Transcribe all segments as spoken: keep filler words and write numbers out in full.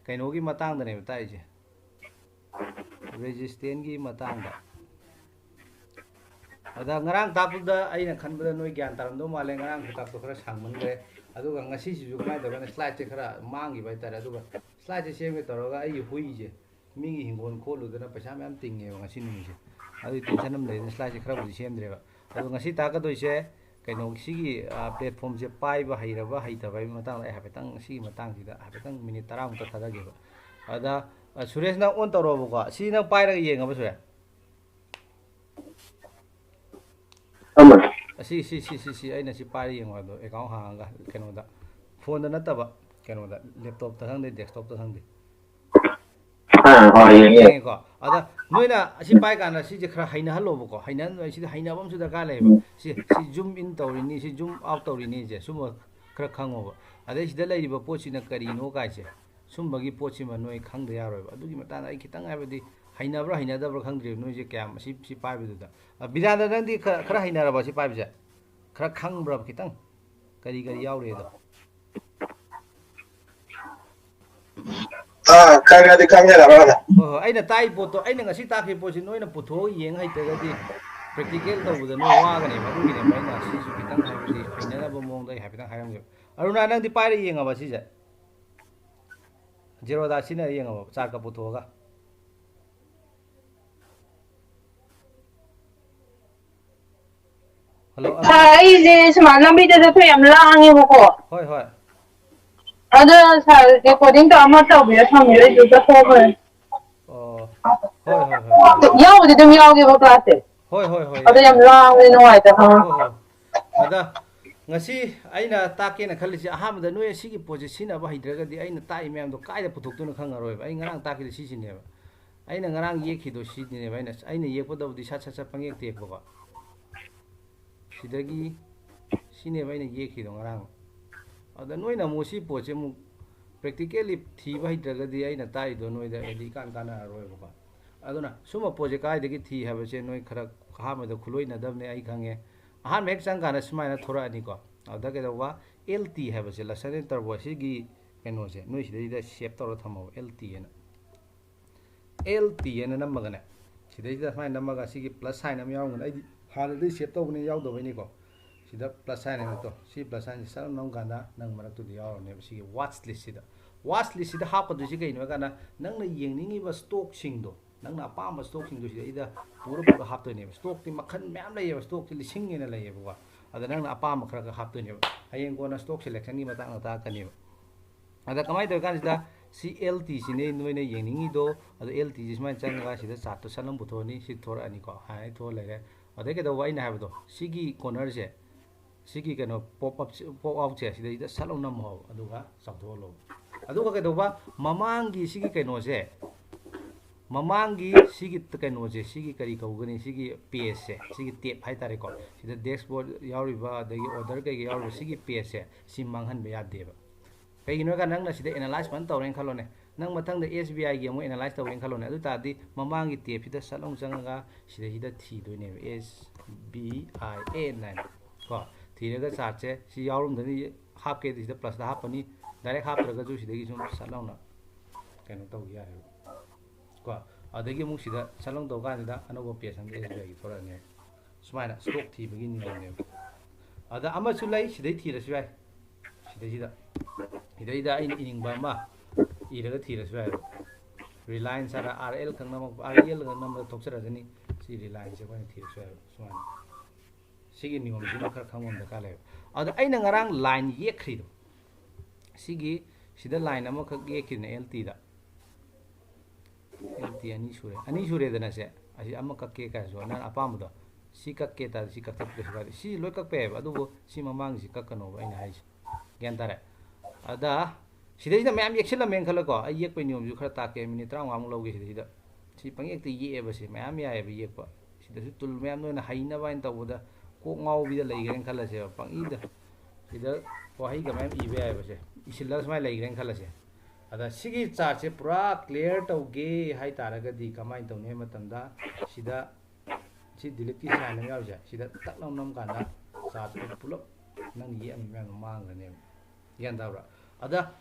ꯀꯩꯅꯣꯒꯤ ꯃꯇꯥꯡꯗꯅꯦꯕ ꯇꯥꯛꯏꯁꯦ, ꯔꯦꯖꯤꯁꯇꯦꯟꯁꯀꯤ ꯃꯇꯥꯡꯗ꯫ ꯑꯗ ꯉꯔꯥꯡ ꯇꯥꯛꯄꯗ ꯑꯩꯅ ꯈꯟꯕꯗ ꯅꯣꯏ ꯒ꯭ꯌꯥꯟ ꯇꯥꯔꯝꯗꯧ ꯃꯥꯜꯂꯦ꯫ ꯉꯔꯥꯡ ꯈꯨꯇꯥꯛꯇꯣ ꯈꯔ ꯁꯥꯡꯃꯟꯈ꯭ꯔꯦ꯫ ꯑꯗꯨꯒ ꯉꯁꯤꯁꯤꯁꯨ ꯀꯃꯥꯏꯅ ꯇꯧꯒꯦꯅ ꯁ꯭ꯂꯥꯏꯠꯁꯦ ꯈꯔ ꯃꯥꯡꯈꯤꯕ ꯍꯥꯏꯇꯥꯔꯦ꯫ ꯑꯗꯨꯒ ꯁ꯭ꯂꯥꯏꯠꯁꯦ ꯁꯦꯝꯒꯦ ꯇꯧꯔꯒ ꯑꯩꯒꯤ ꯍꯨꯏꯁꯦ ꯃꯤꯒꯤ ꯍꯤꯡꯒꯣꯜ ꯈꯣꯠꯂꯨꯗꯅ ꯄꯩꯁꯥ ꯃꯌꯥꯝ ꯇꯤꯡꯉꯦꯕ ꯉꯁꯤ ꯅꯨꯃꯤꯠꯁꯦ꯫ ꯑꯗꯨꯒꯤ ꯇꯦꯟꯁꯟ ꯑꯃ ꯂꯩꯗꯅ ꯁ꯭ꯂꯥꯏꯠꯁꯦ ꯈꯔꯕꯨꯗꯤ ꯁꯦꯝꯗ꯭ꯔꯦꯕ꯫ ꯑꯗꯣ ꯉꯁꯤ ꯇꯥꯛꯀꯗꯣꯏꯁꯦ ꯀꯩꯅꯣ, ꯁꯤꯒꯤ ꯄ꯭ꯂꯦꯠꯐꯣꯝꯁꯦ ꯄꯥꯏꯕ ꯍꯩꯔꯕ ꯍꯩꯇꯕ ꯍꯥꯏꯕꯒꯤ ꯃꯇꯥꯡꯗ ꯑꯩ ꯍꯥꯏꯐꯦꯠꯇꯪ ꯁꯤꯒꯤ ꯃꯇꯥꯡꯁꯤꯗ ꯍꯥꯏꯐꯦꯠꯇꯪ ꯃꯤꯅꯤꯠ ꯇꯔꯥꯃꯨꯛꯇ ꯊꯥꯗꯒꯦꯕ꯫ ꯑꯗ ꯑ, ꯁꯨꯔꯦꯁ, ꯅꯪ ꯑꯣꯟ ꯇꯧꯔꯛꯑꯣꯕꯀꯣ꯫ ꯁꯤ ꯅꯪ ꯄꯥꯏꯔꯒ ꯌꯦꯡꯉꯕ, ꯁꯨꯔꯦꯁ? ꯑꯃ꯫ ꯑꯁꯤ, ꯁꯤ, ꯁꯤ, ꯁꯤ, ꯁꯤ, ꯑꯩꯅ ꯁꯤ ꯄꯥꯏꯔ ꯌꯦꯡꯉꯣ ꯍꯥꯏꯕꯗꯣ, ꯑꯦꯀꯥꯎꯟ ꯍꯥꯡꯉꯒ ꯀꯩꯅꯣꯗ, ꯐꯣꯟꯗ ꯅꯠꯇꯕ, ꯀꯩꯅꯣꯗ, ꯂꯦꯞꯇꯣꯞꯇ ꯈꯪꯗꯦ, ꯗꯦꯁꯛꯇꯣꯞꯇ ꯈꯪꯗꯦ꯫ ꯑꯥ, ꯍꯣꯏ, ꯌꯦꯡꯉꯦ꯫ ꯌꯦꯡꯉꯦꯀꯣ꯫ ꯑꯗ ꯅꯣꯏꯅ ꯑꯁꯤ ꯄꯥꯏ ꯀꯥꯟꯗ ꯁꯤꯁꯦ ꯈꯔ ꯍꯩꯅꯍꯜꯂꯣꯕꯀꯣ꯫ ꯍꯩꯅꯍꯟꯕ ꯍꯥꯏꯁꯤꯗ ꯍꯩꯅꯕ ꯑꯃꯁꯨ ꯗꯔꯀꯥꯔ ꯂꯩꯌꯦꯕ꯫ ꯎꯝ꯫ ꯁꯤ, ꯁꯤ ꯖꯨꯝ ꯏꯟ ꯇꯧꯔꯤꯅꯤ, ꯁꯤ ꯖꯨꯝ ꯑꯥꯎꯠ ꯇꯧꯔꯤꯅꯤꯁꯦ, ꯁꯨꯝꯕ ꯈꯔ ꯈꯪꯉꯣꯕ꯫ ꯑꯗꯩ ꯁꯤꯗ ꯂꯩꯔꯤꯕ ꯄꯣꯠꯁꯤꯅ ꯀꯔꯤꯅꯣ ꯀꯥꯏꯁꯦ, ꯁꯨꯝꯕꯒꯤ ꯄꯣꯠꯁꯤꯃ ꯅꯣꯏ ꯈꯪꯗ ꯌꯥꯔꯣꯏꯕ꯫ ꯑꯗꯨꯒꯤ ꯃꯇꯥꯡꯗ ꯑꯩ ꯈꯤꯇꯪ, ꯍꯥꯏꯕꯗꯤ ꯍꯩꯅꯕ꯭ꯔꯥ ꯍꯩꯅꯗꯕ꯭ꯔꯥ ꯈꯪꯗ꯭ꯔꯤꯕ ꯅꯣꯏꯁꯦ ꯀꯌꯥꯝ ꯁꯤ, ꯁꯤ ꯄꯥꯏꯕꯗꯨꯗ꯫ ꯑ, ꯕꯤꯗ꯭ꯌꯥꯅꯟꯗ, ꯅꯪꯗꯤ ꯈꯔ, ꯈꯔ ꯍꯩꯅꯔꯕ ꯁꯤ ꯄꯥꯏꯕꯁꯦ? ꯈꯔ ꯈꯪꯕ꯭ꯔꯕ ꯈꯤꯇꯪ? ꯀꯔꯤ ꯀꯔꯤ ꯌꯥꯎꯔꯤꯗꯣ? ꯑꯥ, ꯈꯔ ꯈꯔꯗꯤ ꯈꯪꯉꯦꯗ, ꯕ꯭ꯔꯗꯔ꯫ ꯍꯣꯏ, ꯍꯣꯏ, ꯑꯩꯅ ꯇꯥꯛꯏ ꯄꯣꯠꯇꯣ, ꯑꯩꯅ ꯉꯁꯤ ꯇꯥꯛꯈꯤꯕ ꯄꯣꯠꯁꯤ ꯅꯣꯏꯅ ꯄꯨꯊꯣꯛꯑꯒ ꯌꯦꯡ ꯍꯩꯇ꯭ꯔꯒꯗꯤ ꯄ꯭ꯔꯦꯛꯇꯤꯀꯦꯜ ꯇꯧꯕꯗ ꯅꯣꯏ ꯋꯥꯒꯅꯦꯕ꯫ ꯑꯗꯨꯒꯤꯅꯦꯕ ꯑꯩꯅ ꯁꯤꯁꯨ ꯈꯤꯇꯪ, ꯍꯥꯏꯕꯗꯤ ꯍꯩꯅꯅꯕ ꯃꯑꯣꯡꯗ ꯑꯩ ꯍꯥꯏꯐꯦꯠꯇꯪ ꯍꯥꯏꯔꯝꯒꯦꯕ꯫ ꯑꯔꯨꯅꯥ, ꯅꯪꯗꯤ ꯄꯥꯏꯔ ꯌꯦꯡꯉꯕ ꯁꯤꯁꯦ? ꯖꯦꯔꯣꯗꯥ ꯁꯤꯖꯤꯟꯅꯔ ꯌꯦꯡꯉꯕ, ꯆꯥꯔꯠꯀ ꯄꯨꯊꯣꯛꯑꯒ? ꯍꯜꯂꯣ, ꯑ, ꯑꯔꯨꯅꯥ? ꯑꯩꯁꯦ ꯁꯨꯃꯥꯏꯅ ꯂꯝꯕꯤꯗ ꯆꯠꯊꯣꯛ ꯌꯥꯝ ꯂꯥꯡꯉꯦꯕꯀꯣ꯫ ꯍꯣꯏ, ꯍꯣꯏ꯫ ꯑꯗꯣ ꯁꯥꯔ ꯔꯦꯀꯣꯔꯗꯤꯡ ꯇꯧꯔ ꯑꯃ ꯇꯧꯕꯤꯔ ꯊꯝꯕꯤꯔꯣ, ꯑꯩ ꯑꯗꯨꯝ ꯆꯠꯊꯣꯛꯈ꯭ꯔꯦ꯫ ꯑꯣ, ꯍꯣꯏ, ꯍꯣꯏ, ꯍꯣꯏ, ꯍꯣꯏ꯫ ꯌꯥꯎꯕꯨꯗꯤ ꯑꯗꯨꯝ ꯌꯥꯎꯒꯦꯕ ꯀ꯭ꯂꯥꯁꯁꯦ꯫ ꯍꯣꯏ, ꯍꯣꯏ, ꯍꯣꯏ, ꯑꯗꯣ ꯌꯥꯏ, ꯌꯥꯝ ꯌꯥꯏ꯫ ꯂꯥꯡꯕꯅꯤꯅ ꯅꯨꯡꯉꯥꯏꯇꯕ꯫ ꯍꯣꯏ, ꯍꯣꯏ꯫ ꯑꯗ ꯉꯁꯤ ꯑꯩꯅ ꯇꯥꯛꯀꯦꯅ ꯈꯜꯂꯤꯁꯦ, ꯑꯍꯥꯟꯕꯗ ꯅꯣꯏ ꯑꯁꯤꯒꯤ ꯄꯣꯠꯁꯦ ꯁꯤꯖꯤꯟꯅꯕ ꯍꯩꯇ꯭ꯔꯒꯗꯤ ꯑꯩꯅ ꯇꯥꯛꯏ ꯃꯌꯥꯝꯗꯣ ꯀꯥꯏꯗ ꯄꯨꯊꯣꯛꯇꯣꯏꯅꯣ ꯈꯪꯉꯔꯣꯏꯕ꯫ ꯑꯩ ꯉꯔꯥꯡ ꯇꯥꯛꯈꯤꯗꯣ ꯁꯤꯁꯤꯅꯦꯕ꯫ ꯑꯩꯅ ꯉꯔꯥꯡ ꯌꯦꯛꯈꯤꯗꯣ ꯁꯤꯅꯦꯕ꯫ ꯑꯩꯅ, ꯑꯩꯅ ꯌꯦꯛꯄꯗꯕꯨꯗꯤ ꯁꯠ ꯁꯠ ꯁꯠ ꯄꯪꯌꯦꯛꯇ ꯌꯦꯛꯄꯀꯣ꯫ ꯁꯤꯗꯒꯤ ꯁꯤꯅꯦꯕ ꯑꯩꯅ ꯌꯦꯛꯈꯤꯗꯣ ꯉꯔꯥꯡ꯫ ꯑꯗ ꯅꯣꯏꯅ ꯑꯃꯨꯛ ꯁꯤ ꯄꯣꯠꯁꯦ ꯑꯃꯨꯛ ꯄ꯭ꯔꯦꯛꯇꯤꯀꯦꯜꯂꯤ ꯊꯤꯕ ꯍꯩꯇ꯭ꯔꯒꯗꯤ ꯑꯩꯅ ꯇꯥꯛꯏꯗꯣ ꯅꯣꯏꯗ ꯍꯥꯏꯗꯤ ꯏꯀꯥꯟ ꯀꯥꯟꯅꯔꯔꯣꯏꯕꯀꯣ꯫ ꯑꯗꯨꯅ ꯁꯨꯝꯕ ꯄꯣꯠꯁꯦ ꯀꯥꯏꯗꯒꯤ ꯊꯤ ꯍꯥꯏꯕꯁꯦ ꯅꯣꯏ ꯈꯔ ꯑꯍꯥꯟꯕꯗ ꯈꯨꯂꯣꯏꯅꯗꯕꯅꯦ ꯑꯩ ꯈꯪꯉꯦ꯫ ꯑꯍꯥꯟꯕ ꯍꯦꯛ ꯆꯪꯀꯥꯟꯗ ꯁꯨꯃꯥꯏꯅ ꯊꯣꯔꯛꯑꯅꯤꯀꯣ꯫ ꯑꯗ ꯀꯩꯗꯧꯕ, ꯑꯦꯜ ꯇꯤ ꯍꯥꯏꯕꯁꯦ, ꯂꯁꯟ ꯑꯦꯟ ꯇꯔꯕꯣ, ꯁꯤꯒꯤ ꯀꯩꯅꯣꯁꯦ ꯅꯣꯏ ꯁꯤꯗꯩꯗ save ꯇꯧꯔ ꯊꯝꯃꯣꯕ, L T ꯍꯥꯏꯅ꯫ L T ꯍꯥꯏꯅ ꯅꯝꯃꯒꯅꯦ, ꯁꯤꯗꯩꯁꯤꯗ ꯁꯨꯃꯥꯏꯅ ꯅꯝꯃꯒ ꯁꯤꯒꯤ plus sign ꯑꯃ ꯌꯥꯎꯔꯝꯒꯅꯤ꯫ ꯑꯩꯗꯤ ꯍꯥꯟꯅꯗꯒꯤ save ꯇꯧꯕꯅꯤ, ꯌꯥꯎꯗꯕꯩꯅꯤꯀꯣ꯫ ꯁꯤꯗ plus sign ꯍꯥꯏꯕꯗꯣ, ꯁꯤ plus signꯁꯦ ꯁꯠ ꯅꯝ ꯀꯥꯟꯗ ꯅꯪ ꯃꯔꯛꯇꯨꯗ ꯌꯥꯎꯔꯅꯦꯕ ꯁꯤꯒꯤ watch listꯁꯤꯗ꯫ Watch listꯁꯤꯗ ꯍꯥꯞꯀꯗꯣꯏꯁꯤ ꯀꯩꯅꯣ ꯍꯥꯏ ꯀꯥꯟꯗ, ꯅꯪꯅ ꯌꯦꯡꯅꯤꯡꯉꯤꯕ stockꯁꯤꯡꯗꯣ, ꯅꯪꯅ ꯑꯄꯥꯝꯕ stockꯁꯤꯡꯗꯣ ꯁꯤꯗꯩꯗ ꯄꯨꯔ ꯄꯨꯔ ꯍꯥꯞꯇꯣꯏꯅꯦꯕ꯫ Stockꯇꯤ ꯃꯈꯜ ꯃꯌꯥꯝ ꯂꯩꯌꯦꯕ, stockꯁꯤ ꯂꯤꯁꯤꯡ ꯍꯦꯟꯅ ꯂꯩꯌꯦꯕꯀꯣ꯫ ꯑꯗ ꯅꯪꯅ ꯑꯄꯥꯝꯕ ꯈꯔ ꯈꯔ ꯍꯥꯞꯇꯣꯏꯅꯦꯕ꯫ ꯍꯌꯦꯡ ꯀꯣꯟꯅ stock selectionꯒꯤ ꯃꯇꯥꯡꯗ ꯇꯥꯛꯀꯅꯦꯕ꯫ ꯑꯗ ꯀꯃꯥꯏꯅ ꯇꯧꯔꯤ ꯀꯥꯟꯁꯤꯗ, ꯁꯤ L Tꯁꯤꯅꯦ ꯅꯣꯏꯅ ꯌꯦꯡꯅꯤꯡꯉꯤꯗꯣ꯫ ꯑꯗꯣ L Tꯁꯤ ꯁꯨꯃꯥꯏꯅ ꯆꯪꯉꯒ ꯁꯤꯗ chartꯇꯣ ꯁꯠ ꯑꯃ ꯄꯨꯊꯣꯛꯑꯅꯤ꯫ ꯁꯤ ꯊꯣꯔꯛꯑꯅꯤꯀꯣ, ꯍꯥꯟꯅ ꯊꯣꯛꯑ ꯂꯩꯔꯦ꯫ ꯑꯗꯩ ꯀꯩꯗꯧꯕ ꯑꯩꯅ ꯍꯥꯏꯕꯗꯣ, ꯁꯤꯒꯤ cornerꯁꯦ, ꯁꯤꯒꯤ ꯀꯩꯅꯣ pop up, pop outꯁꯦ ꯁꯤꯗꯩꯁꯤꯗ ꯁꯠ ꯂꯧ ꯅꯝꯃꯣ, ꯑꯗꯨꯒ ꯆꯥꯎꯊꯣꯛꯍꯜꯂꯣ꯫ ꯑꯗꯨꯒ ꯀꯩꯗꯧꯕ, ꯃꯃꯥꯡꯒꯤ ꯁꯤꯒꯤ ꯀꯩꯅꯣꯁꯦ, ꯃꯃꯥꯡꯒꯤ ꯁꯤꯒꯤ ꯀꯩꯅꯣꯁꯦ, ꯁꯤꯒꯤ ꯀꯔꯤ ꯀꯧꯒꯅꯤ, ꯁꯤꯒꯤ pageꯁꯦ, ꯁꯤꯒꯤ tab ꯍꯥꯏꯇꯥꯔꯦꯀꯣ, ꯁꯤꯗ dashboard ꯌꯥꯎꯔꯤꯕ ꯑꯗꯒꯤ order ꯀꯩꯀꯩ ꯌꯥꯎꯔꯤꯕ ꯁꯤꯒꯤ pageꯁꯦ, ꯁꯤ ꯃꯥꯡꯍꯟꯕ ꯌꯥꯗꯦꯕ꯫ ꯀꯩꯒꯤꯅꯣ ꯍꯥꯏ ꯀꯥꯟꯗ, ꯅꯪꯅ ꯁꯤꯗ analyze ꯐꯖꯅ ꯇꯧꯔꯦꯅ ꯈꯜꯂꯣꯅꯦ, ꯅꯪ ꯃꯊꯪꯗ S B Iꯒꯤ ꯑꯃꯨꯛ analyze ꯇꯧꯔꯦꯅ ꯈꯜꯂꯣꯅꯦ, ꯑꯗꯨ ꯇꯥꯔꯗꯤ ꯃꯃꯥꯡꯒꯤ tabꯁꯤꯗ ꯁꯠ ꯂꯧ ꯆꯪꯉꯒ ꯁꯤꯗꯩꯁꯤꯗ ꯊꯤꯗꯣꯏꯅꯦꯕ, S B I N ꯍꯥꯏꯅ ꯀꯣ꯫ ꯊꯤꯔꯒ chartꯁꯦ ꯁꯤ ꯌꯥꯎꯔꯝꯗꯅꯤ, ꯍꯥꯞꯀꯦꯗꯤ ꯁꯤꯗ plusꯇ ꯍꯥꯞꯄꯅꯤ, direct ꯍꯥꯞꯇ꯭ꯔꯒꯁꯨ ꯁꯤꯗꯒꯤ ꯁꯨꯝ ꯁꯠ ꯂꯥꯎꯅ ꯀꯩꯅꯣ ꯇꯧꯕ ꯌꯥꯏꯑꯕ ꯀꯣ꯫ ꯑꯗꯒꯤ ꯑꯃꯨꯛ ꯁꯤꯗ ꯁꯠ ꯂꯥꯎ ꯇꯧ ꯀꯥꯟꯁꯤꯗ ꯑꯅꯧꯕ page ꯑꯃꯗ S B Iꯒꯤ ꯊꯣꯔꯛꯑꯅꯤ꯫ ꯁꯨꯃꯥꯏꯅ stock ꯊꯤꯕꯒꯤ ꯅꯤꯌꯣꯝꯅꯦꯕ꯫ ꯑꯗ ꯑꯃꯁꯨ ꯂꯩ, ꯁꯤꯗꯩ ꯊꯤꯔꯁꯨ ꯌꯥꯏ꯫ ꯁꯤꯗꯩꯁꯤꯗ, ꯁꯤꯗꯩꯗ ꯑꯩꯅ ꯏꯅꯤꯡꯕ ꯑꯃ ꯏꯔꯒ ꯊꯤꯔꯁꯨ ꯌꯥꯏꯕ꯫ Reliance ꯍꯥꯏꯔ R L ꯈꯛ ꯅꯝꯃꯛꯄ, R E L ꯈꯛ ꯅꯝꯕꯗ ꯊꯣꯛꯆꯔꯛꯀꯅꯤ꯫ ꯁꯤ Relianceꯁꯦ ꯑꯩꯈꯣꯏꯅ ꯊꯤꯔꯁꯨ ꯌꯥꯏꯕ꯫ ꯁꯨꯃꯥꯏꯅ ꯁꯤꯒꯤ ꯅꯤꯌꯣꯝꯁꯤꯃ ꯈꯔ ꯈꯪꯕ ꯑꯃ ꯗꯔꯀꯥꯔ ꯂꯩꯌꯦꯕ꯫ ꯑꯗ ꯑꯩꯅ ꯉꯔꯥꯡ line ꯌꯦꯛꯈ꯭ꯔꯤꯗꯣ, ꯁꯤꯒꯤ, ꯁꯤꯗ line ꯑꯃꯈꯛ ꯌꯦꯛꯈꯤꯕꯅꯦ L Tꯗ꯫ L T ꯑꯅꯤ ꯁꯨꯔꯦ, ꯑꯅꯤ ꯁꯨꯔꯦꯗꯅ ꯁꯦ꯫ ꯑꯁꯤ ꯑꯃ ꯀꯛꯀꯦ ꯀꯥꯏꯁꯨ ꯅꯪ ꯑꯄꯥꯝꯕꯗꯣ, ꯁꯤ ꯀꯛꯀꯦ ꯇꯥꯔꯗꯤ ꯁꯤ ꯀꯛꯊꯠꯄ ꯀꯩꯁꯨ ꯀꯥꯏꯗꯦ꯫ ꯁꯤ ꯂꯣꯏ ꯀꯛꯄ ꯌꯥꯏꯕ, ꯑꯗꯨꯕꯨ ꯁꯤ ꯃꯃꯥꯡꯒꯤꯁꯤ ꯀꯛꯀꯅꯣꯕ ꯑꯩꯅ ꯍꯥꯏꯁꯦ꯫ ꯒ꯭ꯌꯥꯟ ꯇꯥꯔꯦ? ꯑꯗ ꯁꯤꯗꯩꯁꯤꯗ ꯃꯌꯥꯝ ꯌꯦꯛꯁꯤꯜꯂꯝꯃꯦꯅ ꯈꯜꯂꯣꯀꯣ, ꯑꯩ ꯌꯦꯛꯄꯩ ꯅꯤꯌꯣꯝꯁꯨ ꯈꯔ ꯇꯥꯛꯀꯦ, minute ꯇꯔꯥꯃꯉꯥꯃꯨꯛ ꯂꯧꯒꯦ ꯁꯤꯗꯩꯁꯤꯗ꯫ ꯁꯤ ꯄꯪꯌꯦꯛꯇ ꯌꯦꯛꯑꯦꯕ, ꯁꯤ ꯃꯌꯥꯝ ꯌꯥꯏꯑꯕ ꯌꯦꯛꯄ꯫ ꯁꯤꯗꯁꯨ tool ꯃꯌꯥꯝ ꯅꯣꯏꯅ ꯍꯩꯅꯕ ꯍꯥꯏꯅ ꯇꯧꯕꯗ ꯀꯣꯛ ꯉꯥꯎꯕꯤꯗ ꯂꯩꯈ꯭ꯔꯦꯅ ꯈꯜꯂꯁꯦꯕ, ꯄꯪꯏꯗ꯫ ꯁꯤꯗ ꯋꯥꯍꯩꯒ ꯃꯌꯥꯝ ꯏꯕ ꯌꯥꯏꯑꯕ ꯁꯦ, ꯏꯁꯤꯜꯂꯒ ꯁꯨꯃꯥꯏꯅ ꯂꯩꯈ꯭ꯔꯦꯅ ꯈꯜꯂꯁꯦ꯫ ꯑꯗ ꯁꯤꯒꯤ chartꯁꯦ ꯄꯨꯔꯥ clear ꯇꯧꯒꯦ ꯍꯥꯏ ꯇꯥꯔꯒꯗꯤ ꯀꯃꯥꯏꯅ ꯇꯧꯅꯤ ꯍꯥꯏꯕ ꯃꯇꯝꯗ, ꯁꯤꯗ ꯁꯤ deleteꯀꯤ sign ꯑꯃ ꯌꯥꯎꯔꯤꯁꯦ, ꯁꯤꯗ ꯇꯛ ꯂꯥꯎ ꯅꯝ ꯀꯥꯟꯗ chartꯇꯨ ꯄꯨꯂꯞ ꯅꯪ ꯌꯦꯛꯑꯝꯃꯤ ꯃꯌꯥꯝꯗꯣ ꯃꯥꯡꯈ꯭ꯔꯅꯦꯕ꯫ ꯒ꯭ꯌꯥꯟ ꯇꯥꯕ꯭ꯔꯥ? ꯑꯗ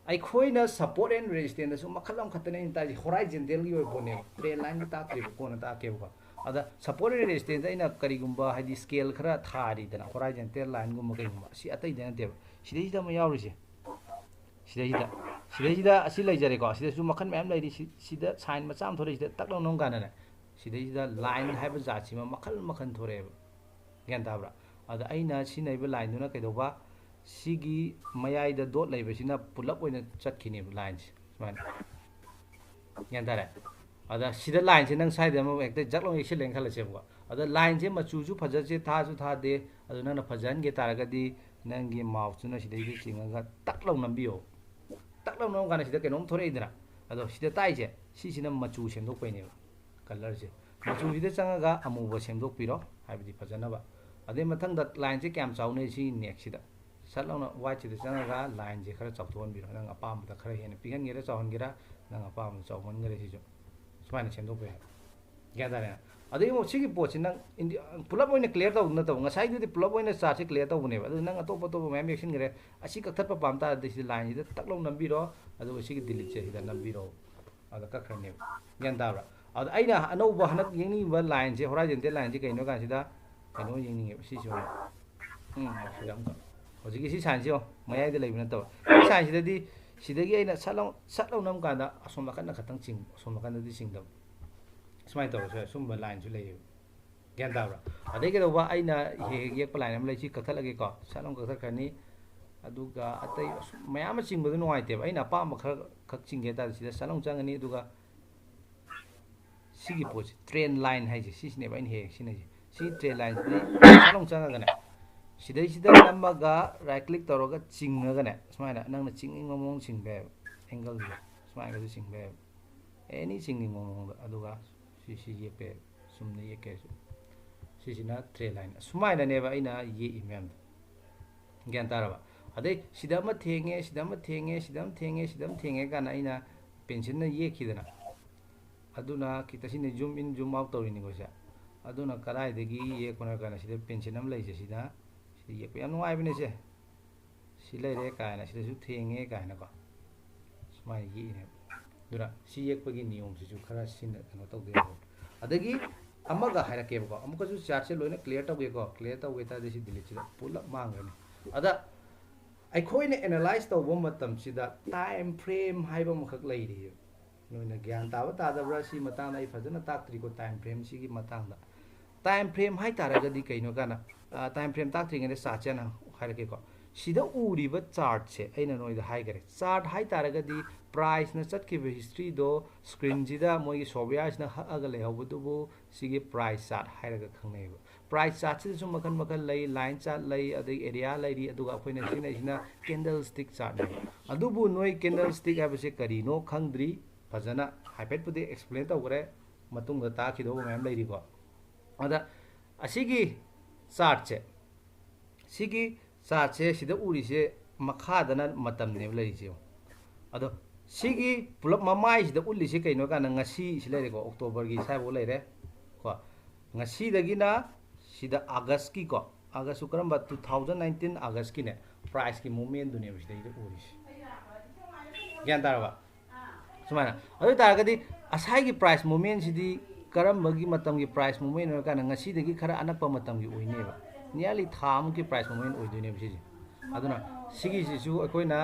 ꯑꯩꯈꯣꯏꯅ support and resistance ꯁꯨ ꯃꯈꯜ ꯑꯃꯈꯛꯇꯅꯦ ꯑꯩꯅ ꯇꯥꯛꯏꯁꯦ, horizontal ꯒꯤ ꯑꯣꯏꯕ ꯄꯣꯠꯅꯦꯕ, trend line ꯒꯤ ꯇꯥꯛꯇ꯭ꯔꯤꯕ, ꯀꯣꯟꯅ ꯇꯥꯛꯀꯦꯕꯀꯣ꯫ ꯑꯗ support and resistance ꯑꯩꯅ ꯀꯔꯤꯒꯨꯝꯕ ꯍꯥꯏꯗꯤ scale ꯈꯔ ꯊꯥꯔꯤꯗꯅ, horizontal line ꯒꯨꯝꯕ ꯀꯩꯒꯨꯝꯕ, ꯁꯤ ꯑꯇꯩꯗ ꯅꯠꯇꯦꯕ, ꯁꯤꯗꯩꯁꯤꯗ ꯑꯃ ꯌꯥꯎꯔꯤꯁꯦ, ꯁꯤꯗꯩꯁꯤꯗ, ꯁꯤꯗꯩꯁꯤꯗ ꯑꯁꯤ ꯂꯩꯖꯔꯦꯀꯣ꯫ ꯁꯤꯗꯁꯨ ꯃꯈꯜ ꯃꯌꯥꯝ ꯂꯩꯔꯤ꯫ ꯁꯤ, ꯁꯤꯗ sign ꯃꯆꯥ ꯑꯃ ꯊꯣꯛꯂꯛꯏꯁꯤꯗ ꯇꯛ ꯂꯥꯎꯅ ꯅꯝ ꯀꯥꯟꯗꯅꯦ, ꯁꯤꯗꯩꯁꯤꯗ line ꯍꯥꯏꯕ ꯖꯥꯠꯁꯤꯃ ꯃꯈꯜ ꯃꯈꯜ ꯊꯣꯔꯛꯑꯦꯕ꯫ ꯒ꯭ꯌꯥꯟ ꯇꯥꯕ꯭ꯔꯥ? ꯑꯗ ꯑꯩꯅ ꯁꯤꯖꯤꯟꯅꯔꯤꯕ line ꯗꯨꯅ ꯀꯩꯗꯧꯕ, ꯁꯤꯒꯤ ꯃꯌꯥꯏꯗ dot ꯂꯩꯕꯁꯤꯅ ꯄꯨꯂꯞ ꯑꯣꯏꯅ ꯆꯠꯈꯤꯅꯦꯕ line ꯁꯦ ꯁꯨꯃꯥꯏꯅ꯫ ꯒ꯭ꯌꯥꯟ ꯇꯥꯔꯦ? ꯑꯗ ꯁꯤꯗ line ꯁꯦ ꯅꯪ ꯁ꯭ꯋꯥꯏꯗ ꯑꯃ ꯍꯦꯛꯇ ꯖꯛ ꯂꯥꯎꯅ ꯌꯦꯛꯁꯤꯜꯂꯦꯅ ꯈꯜꯂꯁꯦꯕꯀꯣ꯫ ꯑꯗ line ꯁꯦ ꯃꯆꯨꯁꯨ ꯐꯖꯁꯦ, ꯊꯥꯁꯨ ꯊꯥꯗꯦ꯫ ꯑꯗꯨ ꯅꯪꯅ ꯐꯖꯍꯟꯒꯦ ꯇꯥꯔꯒꯗꯤ ꯅꯪꯒꯤ mouse ꯇꯨꯅ ꯁꯤꯗꯩꯗ ꯆꯤꯡꯉꯒ ꯇꯛ ꯂꯥꯎ ꯅꯝꯕꯤꯌꯣ꯫ ꯇꯛ ꯂꯥꯎ ꯅꯝ ꯀꯥꯟꯗ ꯁꯤꯗ ꯀꯩꯅꯣꯝ ꯊꯣꯔꯛꯏꯗꯅ꯫ ꯑꯗꯣ ꯁꯤꯗ ꯇꯥꯛꯏꯁꯦ ꯁꯤꯁꯤꯅ ꯃꯆꯨ ꯁꯦꯝꯗꯣꯛꯄꯩꯅꯦꯕ, colour ꯁꯦ꯫ ꯃꯆꯨꯁꯤꯗ ꯆꯪꯉꯒ ꯑꯃꯨꯕ ꯁꯦꯝꯗꯣꯛꯄꯤꯔꯣ, ꯍꯥꯏꯕꯗꯤ ꯐꯖꯅꯕ꯫ ꯑꯗꯩ ꯃꯊꯪꯗ line ꯁꯦ ꯀꯌꯥꯝ ꯆꯥꯎꯅꯤ, ꯁꯤ next ꯁꯤꯗ ꯁꯠ ꯂꯥꯎꯅ white ꯁꯤꯗ ꯆꯪꯉꯒ line ꯁꯦ ꯈꯔ ꯆꯥꯎꯊꯣꯛꯍꯟꯕꯤꯔꯣ, ꯅꯪ ꯑꯄꯥꯝꯕꯗ ꯈꯔ ꯍꯦꯟꯅ ꯄꯤꯛꯍꯟꯒꯦꯔꯥ ꯆꯥꯎꯍꯟꯒꯦꯔꯥ, ꯅꯪ ꯑꯄꯥꯝꯕꯗ ꯆꯥꯎꯃꯟꯈꯔꯦ ꯁꯤꯁꯨ꯫ ꯁꯨꯃꯥꯏꯅ ꯁꯦꯝꯗꯣꯛꯄ ꯌꯥꯏ꯫ ꯒ꯭ꯌꯥꯟ ꯇꯥꯔꯦꯅ? ꯑꯗꯒꯤ ꯑꯃꯨꯛ ꯁꯤꯒꯤ ꯄꯣꯠꯁꯤ ꯅꯪ ꯏꯟꯗꯤ-, ꯄꯨꯂꯞ ꯑꯣꯏꯅ clear ꯇꯧꯕ ꯅꯠꯇꯕ, ꯉꯁꯥꯏꯗꯨꯗꯤ ꯄꯨꯂꯞ ꯑꯣꯏꯅ chart ꯁꯦ clear ꯇꯧꯕꯅꯦꯕ꯫ ꯑꯗꯨ ꯅꯪ ꯑꯇꯣꯞ ꯑꯇꯣꯞꯄ ꯃꯌꯥꯝ ꯌꯦꯛꯁꯤꯟꯈ꯭ꯔꯦ꯫ ꯑꯁꯤ ꯀꯛꯊꯠꯄ ꯄꯥꯝ ꯇꯥꯔꯗꯤ ꯁꯤꯗ line ꯁꯤꯗ ꯇꯛ ꯂꯥꯎ ꯅꯝꯕꯤꯔꯣ, ꯑꯗꯨꯒ ꯁꯤꯒꯤ delete ꯁꯦ ꯁꯤꯗ ꯅꯝꯕꯤꯔꯣ꯫ ꯑꯗ ꯀꯛꯈ꯭ꯔꯅꯦꯕ꯫ ꯒ꯭ꯌꯥꯟ ꯇꯥꯕ꯭ꯔꯥ? ꯑꯗ ꯑꯩꯅ ꯑꯅꯧꯕ ꯍꯟꯗꯛ ꯌꯦꯡꯅꯤꯡꯉꯤꯕ line ꯁꯦ, horizontal line ꯁꯦ ꯀꯩꯅꯣ ꯀꯥꯟꯁꯤꯗ ꯀꯩꯅꯣ ꯌꯦꯡꯅꯤꯡꯉꯦꯕ, ꯁꯤꯁꯨ꯫ ꯎꯝ, ꯁꯤꯗ ꯑꯃꯨꯛ ꯍꯧꯖꯤꯛꯀꯤ ꯁꯤ sign ꯁꯤ ꯌꯦꯡꯉꯣ, ꯃꯌꯥꯏꯗ ꯂꯩꯕ ꯅꯠꯇꯕ꯫ ꯁꯤ sign ꯁꯤꯗꯗꯤ, ꯁꯤꯗꯒꯤ ꯑꯩꯅ ꯁꯠ ꯂꯥꯎ, ꯁꯠ ꯂꯥꯎ ꯅꯝ ꯀꯥꯟꯗ ꯑꯁꯣꯝ ꯅꯥꯀꯟꯗ ꯈꯛꯇꯪ ꯆꯤꯡꯕ, ꯑꯁꯣꯝ ꯅꯥꯀꯟꯗꯗꯤ ꯆꯤꯡꯗꯕ꯫ ꯁꯨꯃꯥꯏꯅ ꯇꯧꯔꯁꯨ ꯌꯥꯏ, ꯁꯨꯝꯕ line ꯁꯨ ꯂꯩꯌꯦꯕ꯫ ꯒ꯭ꯌꯥꯟ ꯇꯥꯕ꯭ꯔꯥ? ꯑꯗꯩ ꯀꯩꯗꯧꯕ, ꯑꯩꯅ ꯍꯦꯛ ꯍꯦꯛ ꯌꯦꯛꯄ line ꯑꯃ ꯂꯩ, ꯁꯤ ꯀꯛꯊꯠꯂꯒꯦꯀꯣ, ꯁꯠ ꯂꯥꯎ ꯀꯛꯊꯠꯈ꯭ꯔꯅꯤ꯫ ꯑꯗꯨꯒ ꯑꯇꯩ ꯑꯁ, ꯃꯌꯥꯝ ꯑꯃ ꯆꯤꯡꯕꯗꯣ ꯅꯨꯡꯉꯥꯏꯇꯦꯕ꯫ ꯑꯩꯅ ꯑꯄꯥꯝꯕ ꯈꯔ ꯈꯛ ꯆꯤꯡꯒꯦ ꯍꯥꯏ ꯇꯥꯔꯗꯤ ꯁꯤꯗ ꯁꯠ ꯂꯥꯎ ꯆꯪꯉꯅꯤ, ꯑꯗꯨꯒ ꯁꯤꯒꯤ ꯄꯣꯠꯁꯦ, trend line ꯍꯥꯏꯁꯦ, ꯁꯤꯁꯤꯅꯦꯕ ꯑꯩꯅ ꯍꯦꯛ ꯍꯦꯛ ꯁꯤꯖꯤꯟꯅꯩꯁꯦ꯫ ꯁꯤ trend line ꯁꯤꯗꯤ ꯁꯠ ꯂꯥꯎ ꯆꯪꯉꯒꯅꯦ, ꯁꯤꯗꯩꯁꯤꯗ ꯅꯝꯃꯒ right click ꯇꯧꯔꯒ ꯆꯤꯡꯉꯒꯅꯦ, ꯁꯨꯃꯥꯏꯅ ꯅꯪꯅ ꯆꯤꯡꯅꯤꯡꯕ ꯃꯑꯣꯡ ꯆꯤꯡꯕ ꯌꯥꯏꯕ꯫ Angle ꯁꯤꯗ ꯁꯨꯃꯥꯏꯅꯁꯨ ꯆꯤꯡꯕ ꯌꯥꯏꯕ, any ꯆꯤꯡꯅꯤꯡꯕ ꯃꯑꯣꯡꯗ꯫ ꯑꯗꯨꯒ ꯁꯤ, ꯁꯤ ꯌꯦꯛꯄ ꯌꯥꯏꯕ, ꯆꯨꯝꯅ ꯌꯦꯛꯀꯦ ꯍꯥꯏꯁꯨ꯫ ꯁꯤꯁꯤꯅ trend line꯫ ꯑꯁꯨꯃꯥꯏꯅꯅꯦꯕ ꯑꯩꯅ ꯌꯦꯛꯏ ꯃꯌꯥꯝꯗꯣ꯫ ꯒ꯭ꯌꯥꯟ ꯇꯥꯔꯕ? ꯑꯗꯩ ꯁꯤꯗ ꯑꯃ ꯊꯦꯡꯉꯦ, ꯁꯤꯗ ꯑꯃ ꯊꯦꯡꯉꯦ, ꯁꯤꯗ ꯑꯃ ꯊꯦꯡꯉꯦ, ꯁꯤꯗ ꯑꯃ ꯊꯦꯡꯉꯦ ꯀꯥꯟꯗ ꯑꯩꯅ pencil ꯅ ꯌꯦꯛꯈꯤꯗꯅ, ꯑꯗꯨꯅ ꯈꯤꯇ, ꯁꯤꯅ zoom in zoom out ꯇꯧꯔꯤꯅꯤꯀꯣ ꯁꯦ꯫ ꯑꯗꯨꯅ ꯀꯗꯥꯏꯗꯒꯤ ꯌꯦꯛꯄꯅꯣ ꯍꯥꯏ ꯀꯥꯟꯗ ꯁꯤꯗ pencil ꯑꯃ ꯂꯩꯁꯦ, ꯁꯤꯗ, ꯁꯤꯗ ꯌꯦꯛꯄ ꯌꯥꯝ ꯅꯨꯡꯉꯥꯏꯕꯅꯦ ꯁꯦ꯫ ꯁꯤ ꯂꯩꯔꯦ ꯀꯥꯏꯅ, ꯁꯤꯗꯁꯨ ꯊꯦꯡꯉꯦ ꯀꯥꯏꯅꯀꯣ꯫ ꯃꯥꯏ ꯌꯦꯛꯏꯅꯦꯕ꯫ ꯑꯗꯨꯅ ꯁꯤ ꯌꯦꯛꯄꯒꯤ ꯅꯤꯌꯣꯝꯁꯤꯁꯨ ꯈꯔ ꯁꯤꯟꯅ ꯀꯩꯅꯣ ꯇꯧꯗ ꯌꯥꯔꯣꯏ꯫ ꯑꯗꯒꯤ ꯑꯃꯒ ꯍꯥꯏꯔꯛꯀꯦꯕꯀꯣ, ꯑꯃꯨꯛꯀꯁꯨ ꯆꯥꯔꯠꯁꯦ ꯂꯣꯏꯅ ꯀ꯭ꯂꯤꯌꯥꯔ ꯇꯧꯒꯦꯀꯣ꯫ ꯀ꯭ꯂꯤꯌꯥꯔ ꯇꯧꯒꯦ ꯇꯥꯔꯗꯤ ꯁꯤ ꯗꯤꯂꯤꯠꯁꯤꯗ ꯄꯨꯂꯞ ꯃꯥꯡꯈ꯭ꯔꯅꯤ꯫ ꯑꯗ ꯑꯩꯈꯣꯏꯅ ꯑꯦꯅꯥꯂꯥꯏꯁ ꯇꯧꯕ ꯃꯇꯝꯁꯤꯗ ꯇꯥꯏꯝ ꯐ꯭ꯔꯦꯝ ꯍꯥꯏꯕ ꯑꯃꯈꯛ ꯂꯩꯔꯤꯌꯦ꯫ ꯅꯣꯏꯅ ꯒ꯭ꯌꯥꯟ ꯇꯥꯕ ꯇꯥꯗꯕ꯭ꯔꯥ ꯁꯤ ꯃꯇꯥꯡꯗ ꯑꯩ ꯐꯖꯅ ꯇꯥꯛꯇ꯭ꯔꯤꯀꯣ꯫ ꯇꯥꯏꯝ ꯐ꯭ꯔꯦꯝꯁꯤꯒꯤ ꯃꯇꯥꯡꯗ, ꯇꯥꯏꯝ ꯐ꯭ꯔꯦꯝ ꯍꯥꯏꯇꯥꯔꯒꯗꯤ ꯀꯩꯅꯣ ꯀꯥꯟꯗ, ꯇꯥꯏꯝ ꯐ꯭ꯔꯦꯝ ꯇꯥꯛꯇ꯭ꯔꯤꯉꯩꯗ ꯆꯥꯔꯠꯁꯦ ꯍꯥꯟꯅ ꯍꯥꯏꯔꯛꯀꯦꯀꯣ꯫ ꯁꯤꯗ ꯎꯔꯤꯕ ꯆꯥꯔꯠꯁꯦ ꯑꯩꯅ ꯅꯣꯏꯗ ꯍꯥꯏꯈꯔꯦ꯫ ꯆꯥꯔꯠ ꯍꯥꯏꯇꯥꯔꯒꯗꯤ ꯄ꯭ꯔꯥꯏꯁꯅ ꯆꯠꯈꯤꯕ ꯍꯤꯁꯇ꯭ꯔꯤꯗꯣ ꯁ꯭ꯀ꯭ꯔꯤꯟꯁꯤꯗ ꯃꯣꯏꯒꯤ ꯁꯣꯐꯋꯦꯌꯔꯁꯤꯅ ꯍꯛꯑꯒ ꯂꯩꯍꯧꯕꯗꯨꯕꯨ ꯁꯤꯒꯤ ꯄ꯭ꯔꯥꯏꯁ ꯆꯥꯔꯠ ꯍꯥꯏꯔꯒ ꯈꯪꯅꯩꯌꯦꯕ꯫ ꯄ꯭ꯔꯥꯏꯁ ꯆꯥꯔꯠꯁꯤꯗꯁꯨ ꯃꯈꯜ ꯃꯈꯜ ꯂꯩ, ꯂꯥꯏꯟ ꯆꯥꯔꯠ ꯂꯩ, ꯑꯗꯩ ꯑꯦꯔꯤꯌꯥ ꯂꯩꯔꯤ, ꯑꯗꯨꯒ ꯑꯩꯈꯣꯏꯅ ꯁꯤꯖꯤꯟꯅꯩꯁꯤꯅ ꯀꯦꯟꯗꯜ ꯁ꯭ꯇꯤꯛ ꯆꯥꯔꯠꯅꯦꯕ꯫ ꯑꯗꯨꯕꯨ ꯅꯣꯏ ꯀꯦꯟꯗꯜ ꯁ꯭ꯇꯤꯛ ꯍꯥꯏꯕꯁꯦ ꯀꯔꯤꯅꯣ ꯈꯪꯗ꯭ꯔꯤ, ꯐꯖꯅ ꯍꯥꯏꯐꯦꯠꯄꯨꯗꯤ ꯑꯦꯛꯁꯄ꯭ꯂꯦꯟ ꯇꯧꯈ꯭ꯔꯦ, ꯃꯇꯨꯡꯗ ꯇꯥꯛꯈꯤꯗꯧꯕ ꯃꯌꯥꯝ ꯂꯩꯔꯤꯀꯣ꯫ ꯑꯗ ꯑꯁꯤꯒꯤ ꯆꯥꯔꯠꯁꯦ, ꯁꯤꯒꯤ ꯆꯥꯔꯠꯁꯦ ꯁꯤꯗ ꯎꯔꯤꯁꯦ ꯃꯈꯥꯗꯅ ꯃꯇꯝꯅꯦꯕ ꯂꯩꯔꯤꯁꯦ꯫ ꯑꯗꯣ ꯁꯤꯒꯤ ꯄꯨꯂꯞ ꯃꯃꯥꯏꯁꯤꯗ ꯎꯠꯂꯤꯁꯦ ꯀꯩꯅꯣ ꯀꯥꯟꯗ ꯉꯁꯤ ꯁꯤ ꯂꯩꯔꯦꯀꯣ, ꯑꯣꯛꯇꯣꯕꯔꯒꯤ ꯁ꯭ꯋꯥꯏꯐꯥꯎ ꯂꯩꯔꯦ ꯀꯣ꯫ ꯉꯁꯤꯗꯒꯤꯅ ꯁꯤꯗ ꯑꯥꯒꯁꯀꯤꯀꯣ, ꯑꯥꯒꯁꯁꯨ ꯀꯔꯝꯕ, two thousand nineteen ꯑꯥꯒꯁꯀꯤꯅꯦ, ꯄ꯭ꯔꯥꯏꯁꯀꯤ ꯃꯨꯞꯃꯦꯟꯗꯨꯅꯦꯕ ꯁꯤꯗꯩꯗ ꯎꯔꯤꯁꯦ꯫ ꯒ꯭ꯌꯥꯟ ꯇꯥꯔꯕ? ꯁꯨꯃꯥꯏꯅ꯫ ꯑꯗꯨ ꯑꯣꯏ ꯇꯥꯔꯒꯗꯤ ꯉꯁꯥꯏꯒꯤ ꯄ꯭ꯔꯥꯏꯁ ꯃꯨꯞꯃꯦꯟꯁꯤꯗꯤ ꯀꯔꯝꯕꯒꯤ ꯃꯇꯝꯒꯤ ꯄ꯭ꯔꯥꯏꯁ ꯃꯨꯞꯃꯦꯟ ꯑꯣꯏꯔꯀꯥꯟꯗ ꯉꯁꯤꯗꯒꯤ ꯈꯔ ꯑꯅꯛꯄ ꯃꯇꯝꯒꯤ ꯑꯣꯏꯅꯦꯕ꯫ ꯅꯤꯌꯔꯂꯤ ꯊꯥ ꯑꯃꯨꯛꯀꯤ ꯄ꯭ꯔꯥꯏꯁ ꯃꯨꯞꯃꯦꯟ ꯑꯣꯏꯗꯣꯏꯅꯦꯕ ꯁꯤꯁꯦ꯫ ꯑꯗꯨꯅ ꯁꯤꯒꯤꯁꯤꯁꯨ ꯑꯩꯈꯣꯏꯅ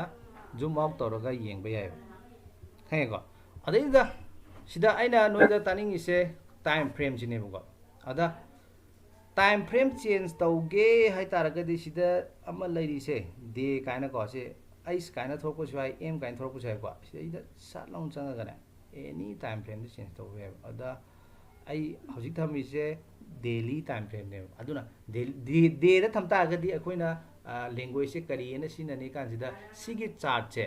ꯖꯨꯝ ꯑꯥꯎꯠ ꯇꯧꯔꯒ ꯌꯦꯡꯕ ꯌꯥꯏꯑꯕ꯫ ꯈꯪꯉꯦꯀꯣ? ꯑꯗꯩꯗ ꯁꯤꯗ ꯑꯩꯅ ꯅꯣꯏꯗ ꯇꯥꯛꯅꯤꯡꯉꯤꯁꯦ ꯇꯥꯏꯝ ꯐ꯭ꯔꯦꯝꯁꯤꯅꯦꯕꯀꯣ꯫ ꯑꯗ ꯇꯥꯏꯝ ꯐ꯭ꯔꯦꯝ ꯆꯦꯟꯖ ꯇꯧꯒꯦ ꯍꯥꯏꯇꯥꯔꯒꯗꯤ ꯁꯤꯗ ꯑꯃ ꯂꯩꯔꯤꯁꯦ, ꯗꯦ ꯀꯥꯏꯅꯀꯣ, ꯁꯤ ꯑꯩꯁ ꯀꯥꯏꯅ ꯊꯣꯛꯂꯛꯄꯁꯨ ꯌꯥꯏ, ꯑꯦꯝ ꯀꯥꯏꯅ ꯊꯣꯛꯂꯛꯄꯁꯨ ꯌꯥꯏꯀꯣ꯫ ꯁꯤꯗꯩꯗ ꯁꯠ ꯂꯥꯎꯅ ꯆꯪꯉꯒꯅꯦ ꯑꯦꯅꯤ ꯇꯥꯏꯝ ꯐ꯭ꯔꯦꯝꯗ ꯆꯦꯟꯖ ꯇꯧꯕ ꯌꯥꯏꯕ꯫ ꯑꯗ ꯑꯩ ꯍꯧꯖꯤꯛ ꯊꯝꯃꯤꯁꯦ ꯗꯦꯂꯤ ꯇꯥꯏꯝ ꯐ꯭ꯔꯦꯝꯅꯦꯕ꯫ ꯑꯗꯨꯅ ꯗꯦꯗ ꯊꯝ ꯇꯥꯔꯒꯗꯤ ꯑꯩꯈꯣꯏꯅ ꯂꯦꯡꯒ꯭ꯋꯦꯖꯁꯦ ꯀꯔꯤꯅ ꯁꯤꯖꯤꯟꯅꯅꯤ ꯀꯥꯟꯁꯤꯗ ꯁꯤꯒꯤ ꯆꯥꯔꯠꯁꯦ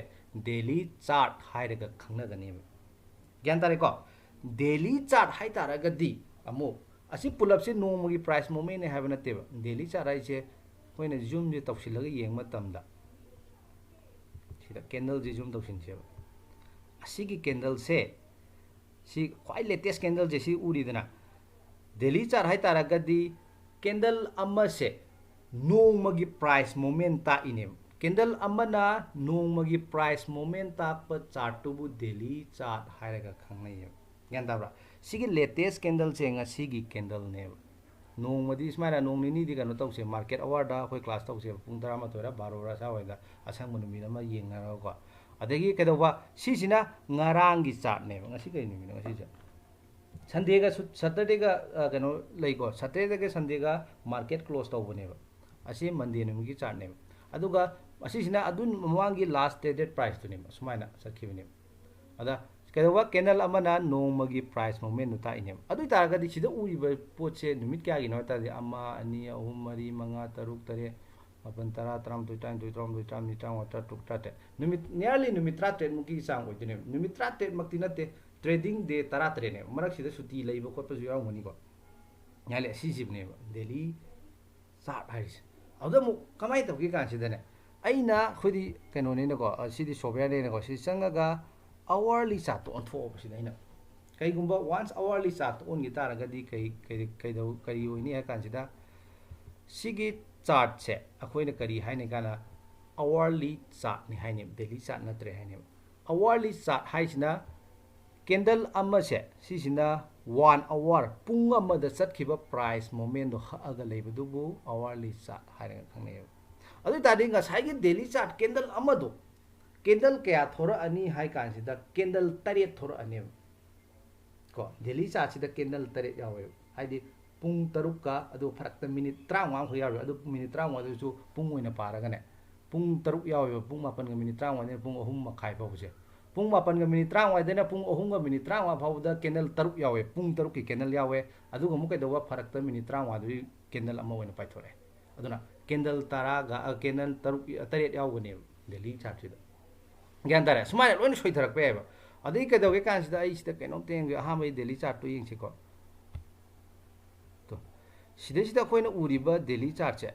ꯗꯦꯂꯤ ꯆꯥꯔꯠ ꯍꯥꯏꯔꯒ ꯈꯪꯅꯒꯅꯦꯕ꯫ ꯒ꯭ꯌꯥꯟ ꯇꯥꯔꯦꯀꯣ? ꯗꯦꯂꯤ ꯆꯥꯔꯠ ꯍꯥꯏꯇꯥꯔꯒꯗꯤ ꯑꯃꯨꯛ ꯑꯁꯤ ꯄꯨꯂꯞꯁꯦ ꯅꯣꯡꯃꯒꯤ ꯄ꯭ꯔꯥꯏꯁ ꯃꯨꯞꯃꯦꯟꯅꯦ ꯍꯥꯏꯕ ꯅꯠꯇꯦꯕ꯫ ꯗꯦꯂꯤ ꯆꯥꯔꯠ ꯍꯥꯏꯁꯦ ꯑꯩꯈꯣꯏꯅ ꯖꯨꯝꯁꯦ ꯇꯧꯁꯤꯜꯂꯒ ꯌꯦꯡꯕ ꯃꯇꯝꯗ ꯁꯤꯗ ꯀꯦꯟꯗꯜꯁꯦ ꯖꯨꯝ ꯇꯧꯁꯤꯟꯁꯦꯕ꯫ ꯑꯁꯤꯒꯤ ꯀꯦꯟꯗꯜꯁꯦ, ꯁꯤ ꯈ꯭ꯋꯥꯏ ꯂꯦꯇꯦꯁ ꯀꯦꯟꯗꯜꯁꯦ ꯁꯤ ꯎꯔꯤꯗꯅ, ꯗꯦꯂꯤ ꯆꯥꯔꯠ ꯍꯥꯏꯇꯥꯔꯒꯗꯤ ꯀꯦꯟꯗꯜ ꯑꯃꯁꯦ ꯅꯣꯡꯃꯒꯤ ꯄ꯭ꯔꯥꯏꯁ ꯃꯨꯞꯃꯦꯟ ꯇꯥꯛꯏꯅꯦꯕ꯫ ꯀꯦꯟꯗꯜ ꯑꯃꯅ ꯅꯣꯡꯃꯒꯤ ꯄ꯭ꯔꯥꯏꯁ ꯃꯣꯃꯦꯟ ꯇꯥꯛꯄ ꯆꯥꯔꯠꯇꯨꯕꯨ ꯗꯦꯂꯤ ꯆꯥꯔꯠ ꯍꯥꯏꯔꯒ ꯈꯪꯅꯩꯌꯦꯕ꯫ ꯒ꯭ꯌꯥꯟ ꯇꯥꯕ꯭ꯔꯥ? ꯁꯤꯒꯤ ꯂꯦꯇꯦꯁ ꯀꯦꯟꯗꯜꯁꯦ ꯉꯁꯤꯒꯤ ꯀꯦꯟꯗꯜꯅꯦꯕ꯫ ꯅꯣꯡꯃꯗꯤ ꯁꯨꯃꯥꯏꯅ ꯅꯣꯡ ꯅꯤꯅꯤꯗꯤ ꯀꯩꯅꯣ ꯇꯧꯁꯦ, ꯃꯥꯔꯀꯦꯠ ꯑꯋꯥꯔꯗ ꯑꯩꯈꯣꯏ ꯀ꯭ꯂꯥꯁ ꯇꯧꯁꯦꯕ, ꯄꯨꯡ ꯇꯔꯥꯃꯥꯊꯣꯏꯔ ꯕꯥꯔꯣꯔ ꯑꯁꯥꯋꯥꯏꯗ ꯑꯁꯪꯕ ꯅꯨꯃꯤꯠ ꯑꯃ ꯌꯦꯡꯅꯔꯒꯀꯣ꯫ ꯑꯗꯒꯤ ꯀꯩꯗꯧꯕ, ꯁꯤꯁꯤꯅ ꯉꯔꯥꯡꯒꯤ ꯆꯥꯔꯠꯅꯦꯕ꯫ ꯉꯁꯤ ꯀꯔꯤ ꯅꯨꯃꯤꯠꯅꯣ? ꯉꯁꯤꯁꯦ ꯁꯟꯗꯦꯒ ꯁꯇꯔꯗꯦꯒ ꯀꯩꯅꯣ ꯂꯩꯀꯣ, ꯁꯇꯔꯗꯦꯒ ꯁꯟꯗꯦꯒ ꯃꯥꯔꯀꯦꯠ ꯀ꯭ꯂꯣꯁ ꯇꯧꯕꯅꯦꯕ꯫ ꯑꯁꯤ ꯃꯟꯗꯦ ꯅꯨꯃꯤꯠꯀꯤ ꯆꯥꯔꯠꯅꯦꯕ꯫ ꯑꯗꯨꯒ ꯑꯁꯤꯁꯤꯅ ꯑꯗꯨ ꯃꯃꯥꯡꯒꯤ ꯂꯥꯁ ꯇ꯭ꯔꯦꯗꯦꯠ ꯄ꯭ꯔꯥꯏꯁꯇꯨꯅꯦꯕ, ꯁꯨꯃꯥꯏꯅ ꯆꯠꯈꯤꯕꯅꯦꯕ꯫ ꯑꯗ ꯀꯩꯗꯧꯕ, ꯀꯦꯟꯗꯜ ꯑꯃꯅ ꯅꯣꯡꯃꯒꯤ ꯄ꯭ꯔꯥꯏꯁ ꯃꯣꯃꯦꯟꯗꯨ ꯇꯥꯛꯏꯅꯦꯕ꯫ ꯑꯗꯨ ꯑꯣꯏ ꯇꯥꯔꯒꯗꯤ ꯁꯤꯗ ꯎꯔꯤꯕ ꯄꯣꯠꯁꯦ ꯅꯨꯃꯤꯠ ꯀꯌꯥꯒꯤꯅꯣ ꯍꯥꯏ ꯇꯥꯔꯗꯤ, ꯑꯃ, ꯑꯅꯤ, ꯑꯍꯨꯝ, ꯃꯔꯤ, ꯃꯉꯥ, ꯇꯔꯨꯛ, ꯇꯔꯦꯠ, ꯃꯥꯄꯟ, ꯇꯔꯥ, ꯇꯔꯥꯃꯥꯊꯣꯏ, ꯇꯔꯥꯅꯤꯊꯣꯏ, ꯇꯔꯥꯍꯨꯝꯗꯣꯏ, ꯇꯔꯥꯃꯔꯤ, ꯇꯔꯥꯃꯉꯥ, ꯇꯔꯥ ꯇꯔꯨꯛ, ꯇꯔꯥꯇꯔꯦꯠ, ꯅꯨꯃꯤꯠ nearly ꯅꯨꯃꯤꯠ ꯇꯔꯥꯇꯔꯦꯠꯃꯨꯛꯀꯤ ꯆꯥꯡ ꯑꯣꯏꯗꯣꯏꯅꯦꯕ꯫ ꯅꯨꯃꯤꯠ ꯇꯔꯥꯇꯔꯦꯠꯃꯛꯇꯤ ꯅꯠꯇꯦ, ꯇ꯭ꯔꯦꯗꯤꯡ ꯗꯦ ꯇꯔꯥꯇꯔꯦꯠꯅꯦꯕ꯫ ꯃꯔꯛꯁꯤꯗ ꯁꯨꯇꯤ ꯂꯩꯕ ꯈꯣꯠꯄꯁꯨ ꯌꯥꯎꯔꯝꯒꯅꯤꯀꯣ꯫ Nearly ꯑꯁꯤꯁꯤꯕꯅꯦꯕ ꯗꯦꯂꯤ ꯆꯥꯔꯠ ꯍꯥꯏꯔꯤꯁꯦ꯫ ꯑꯗꯨꯗ ꯑꯃꯨꯛ ꯀꯃꯥꯏꯅ ꯇꯧꯒꯦ ꯀꯥꯟꯁꯤꯗꯅꯦ, ꯑꯩꯅ, ꯑꯩꯈꯣꯏꯗꯤ ꯀꯩꯅꯣꯅꯤꯅꯀꯣ, ꯑ, ꯁꯤꯗꯤ ꯁꯣꯞꯋꯦꯌꯔꯅꯤꯅꯀꯣ, ꯁꯤ ꯆꯪꯉꯒ ꯑꯋꯥꯔꯂꯤ ꯆꯥꯔꯠꯇ ꯑꯣꯟꯊꯣꯛꯑꯕ ꯁꯤꯗ ꯑꯩꯅ꯫ ꯀꯩꯒꯨꯝꯕ ꯋꯥꯟꯁ ꯑꯋꯥꯔꯂꯤ ꯆꯥꯔꯠꯇ ꯑꯣꯟꯈꯤ ꯇꯥꯔꯒꯗꯤ ꯀꯩ, ꯀꯩ, ꯀꯩꯗꯧ-, ꯀꯔꯤ ꯑꯣꯏꯅꯤ ꯍꯥꯏ ꯀꯥꯟꯁꯤꯗ, ꯁꯤꯒꯤ ꯆꯥꯔꯠꯁꯦ ꯑꯩꯈꯣꯏꯅ ꯀꯔꯤ ꯍꯥꯏꯅꯤ ꯀꯥꯟꯗ, ꯑꯋꯥꯔꯂꯤ ꯆꯥꯔꯠꯅꯤ ꯍꯥꯏꯅꯦꯕ, ꯗꯦꯂꯤ ꯆꯥꯔꯠ ꯅꯠꯇ꯭ꯔꯦ ꯍꯥꯏꯅꯦꯕ꯫ ꯑꯋꯥꯔꯂꯤ ꯆꯥꯔꯠ ꯍꯥꯏꯁꯤꯅ ꯀꯦꯟꯗꯜ ꯑꯃꯁꯦ, ꯁꯤꯁꯤꯅ ꯋꯥꯟ ꯑꯋꯥꯔ, ꯄꯨꯡ ꯑꯃꯗ ꯆꯠꯈꯤꯕ ꯄ꯭ꯔꯥꯏꯁ ꯃꯣꯃꯦꯟꯗꯣ ꯍꯛꯑꯒ ꯂꯩꯕꯗꯨꯕꯨ ꯑꯋꯥꯔꯂꯤ ꯆꯥꯔꯠ ꯍꯥꯏꯔꯒ ꯈꯪꯅꯩꯌꯦꯕ꯫ ꯑꯗꯨ ꯑꯣꯏ ꯇꯥꯔꯗꯤ ꯉꯁꯥꯏꯒꯤ ꯗꯦꯂꯤ ꯆꯥꯔꯠ ꯀꯦꯟꯗꯜ ꯑꯃꯗꯣ, ꯀꯦꯟꯗꯜ ꯀꯌꯥ ꯊꯣꯔꯛꯑꯅꯤ ꯍꯥꯏ ꯀꯥꯟꯁꯤꯗ, ꯀꯦꯟꯗꯜ ꯇꯔꯦꯠ ꯊꯣꯔꯛꯑꯅꯦꯕ꯫ ꯀꯣ, ꯗꯦꯂꯤ ꯆꯥꯔꯠꯁꯤꯗ ꯀꯦꯟꯗꯜ ꯇꯔꯦꯠ ꯌꯥꯎꯋꯦꯕ꯫ ꯍꯥꯏꯗꯤ ꯄꯨꯡ ꯇꯔꯨꯛꯀ, ꯑꯗꯨ ꯐꯔꯛꯇ ꯃꯤꯅꯤꯠ ꯇꯔꯥꯃꯉꯥ ꯑꯃꯈꯛ ꯌꯥꯎꯔꯤ, ꯑꯗꯨ ꯃꯤꯅꯤꯠ ꯇꯔꯥꯃꯉꯥꯗꯨꯁꯨ ꯄꯨꯡ ꯑꯣꯏꯅ ꯄꯥꯔꯒꯅꯦ, ꯄꯨꯡ ꯇꯔꯨꯛ ꯌꯥꯎꯋꯦꯕ, ꯄꯨꯡ ꯃꯥꯄꯟꯒ ꯃꯤꯅꯤꯠ ꯇꯔꯥꯃꯉꯥꯗꯩꯅ ꯄꯨꯡ ꯑꯍꯨꯝ ꯃꯈꯥꯏ ꯐꯥꯎꯕꯁꯦ꯫ ꯄꯨꯡ ꯃꯥꯄꯟꯒ ꯃꯤꯅꯤꯠ ꯇꯔꯥꯃꯉꯥꯗꯩꯅ ꯄꯨꯡ ꯑꯍꯨꯝꯒ ꯃꯤꯅꯤꯠ ꯇꯔꯥꯃꯉꯥ ꯐꯥꯎꯕꯗ ꯀꯦꯟꯗꯜ ꯇꯔꯨꯛ ꯌꯥꯎꯋꯦ, ꯄꯨꯡ ꯇꯔꯨꯛꯀꯤ ꯀꯦꯟꯗꯜ ꯌꯥꯎꯋꯦ꯫ ꯑꯗꯨꯒ ꯑꯃꯨꯛ ꯀꯩꯗꯧꯕ, ꯐꯔꯛꯇ ꯃꯤꯅꯤꯠ ꯇꯔꯥꯃꯉꯥꯗꯨꯒꯤ ꯀꯦꯟꯗꯜ ꯑꯃ ꯑꯣꯏꯅ ꯄꯥꯏꯊꯣꯔꯛꯑꯦ꯫ ꯑꯗꯨꯅ ꯀꯦꯟꯗꯜ ꯇꯔꯥꯒ, ꯑ, ꯀꯦꯟꯗꯜ ꯇꯔꯨꯛ, ꯑ, ꯇꯔꯦꯠ ꯌꯥꯎꯒꯅꯦꯕ ꯗꯦꯂꯤ ꯆꯥꯔꯠꯁꯤꯗ꯫ ꯒ꯭ꯌꯥꯟ ꯇꯥꯔꯦ? ꯁꯨꯃꯥꯏꯅ ꯂꯣꯏꯅ ꯁꯣꯏꯊꯔꯛꯄ ꯌꯥꯏꯑꯕ꯫ ꯑꯗꯩ ꯀꯩꯗꯧꯒꯦ ꯀꯥꯟꯁꯤꯗ ꯑꯩ ꯁꯤꯗ ꯀꯩꯅꯣꯝꯇ ꯌꯦꯡꯒꯦ, ꯑꯍꯥꯟꯕꯒꯤ ꯗꯦꯂꯤ ꯆꯥꯔꯠꯇꯨ ꯌꯦꯡꯁꯤꯀꯣ꯫ ꯇꯣ, ꯁꯤꯗꯩꯁꯤꯗ ꯑꯩꯈꯣꯏꯅ ꯎꯔꯤꯕ ꯗꯦꯂꯤ ꯆꯥꯔꯠꯁꯦ,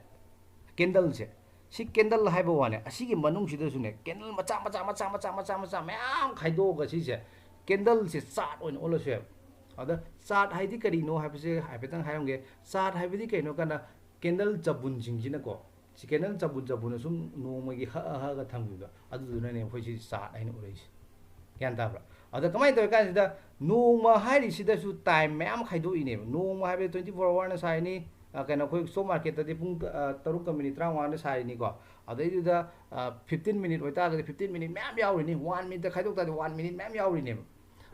ꯀꯦꯟꯗꯜꯁꯦ, ꯁꯤ ꯀꯦꯟꯗꯜ ꯍꯥꯏꯕ ꯋꯥꯅꯦ, ꯑꯁꯤꯒꯤ ꯃꯅꯨꯡꯁꯤꯗꯁꯨꯅꯦ, ꯀꯦꯟꯗꯜ ꯃꯆꯥ ꯃꯆꯥ ꯃꯆꯥ ꯃꯆꯥ ꯃꯆꯥ ꯃꯆꯥ ꯃꯌꯥꯝ ꯈꯥꯏꯗꯣꯛꯑꯒ ꯁꯤꯁꯦ ꯀꯦꯟꯗꯜꯁꯦ ꯆꯥꯔꯠ ꯑꯣꯏꯅ ꯑꯣꯜꯂꯁꯨ ꯌꯥꯏꯕ꯫ ꯑꯗ ꯆꯥꯔꯠ ꯍꯥꯏꯗꯤ ꯀꯔꯤꯅꯣ ꯍꯥꯏꯕꯁꯦ ꯍꯥꯏꯐꯦꯠꯇꯪ ꯍꯥꯏꯔꯝꯒꯦ꯫ ꯆꯥꯔꯠ ꯍꯥꯏꯕꯗꯤ ꯀꯩꯅꯣ ꯀꯥꯟꯗ, ꯀꯦꯟꯗꯜ ꯆꯕꯨꯟꯁꯤꯡꯁꯤꯅꯀꯣ, ꯁꯤ ꯀꯦꯟꯗꯜ ꯆꯕꯨꯟ ꯆꯕꯨꯟꯅ ꯁꯨꯝ ꯅꯣꯡꯃꯒꯤ ꯍꯛꯑ ꯍꯛꯑꯒ ꯊꯝꯈꯤꯕꯗꯣ, ꯑꯗꯨꯗꯨꯅꯅꯦ ꯑꯩꯈꯣꯏ ꯁꯤ ꯆꯥꯔꯠ ꯍꯥꯏꯅ ꯎꯔꯛꯏꯁꯦ꯫ ꯒ꯭ꯌꯥꯟ ꯇꯥꯕ꯭ꯔꯥ? ꯑꯗ ꯀꯃꯥꯏꯅ ꯇꯧꯋꯤ ꯀꯥꯟꯁꯤꯗ, ꯅꯣꯡꯃ ꯍꯥꯏꯔꯤꯁꯤꯗꯁꯨ ꯇꯥꯏꯝ ꯃꯌꯥꯝ ꯈꯥꯏꯗꯣꯛꯏꯅꯦꯕ꯫ ꯅꯣꯡꯃ ꯍꯥꯏꯕꯗꯤ twenty four hourꯅ ꯁꯥꯔꯤꯅꯤ꯫ ꯑ, ꯀꯩꯅꯣ, ꯑꯩꯈꯣꯏ ꯁ꯭ꯇꯣꯛ ꯃꯥꯔꯀꯦꯠꯇꯗꯤ ꯄꯨꯡ, ꯑ, ꯇꯔꯨꯛꯀ ꯃꯤꯅꯤꯠ ꯇꯔꯥꯃꯉꯥꯗ ꯁꯥꯔꯤꯅꯤꯀꯣ꯫ ꯑꯗꯩꯗꯨꯗ, ꯑ, fifteen ꯃꯤꯅꯤꯠ ꯑꯣꯏꯇꯥꯔꯒꯗꯤ fifteen ꯃꯤꯅꯤꯠ ꯃꯌꯥꯝ ꯌꯥꯎꯔꯤꯅꯤ, ꯋꯥꯟ ꯃꯤꯅꯤꯠꯇ ꯈꯥꯏꯗꯣꯛ ꯇꯥꯔꯗꯤ ꯋꯥꯟ ꯃꯤꯅꯤꯠ ꯃꯌꯥꯝ ꯌꯥꯎꯔꯤꯅꯦꯕ꯫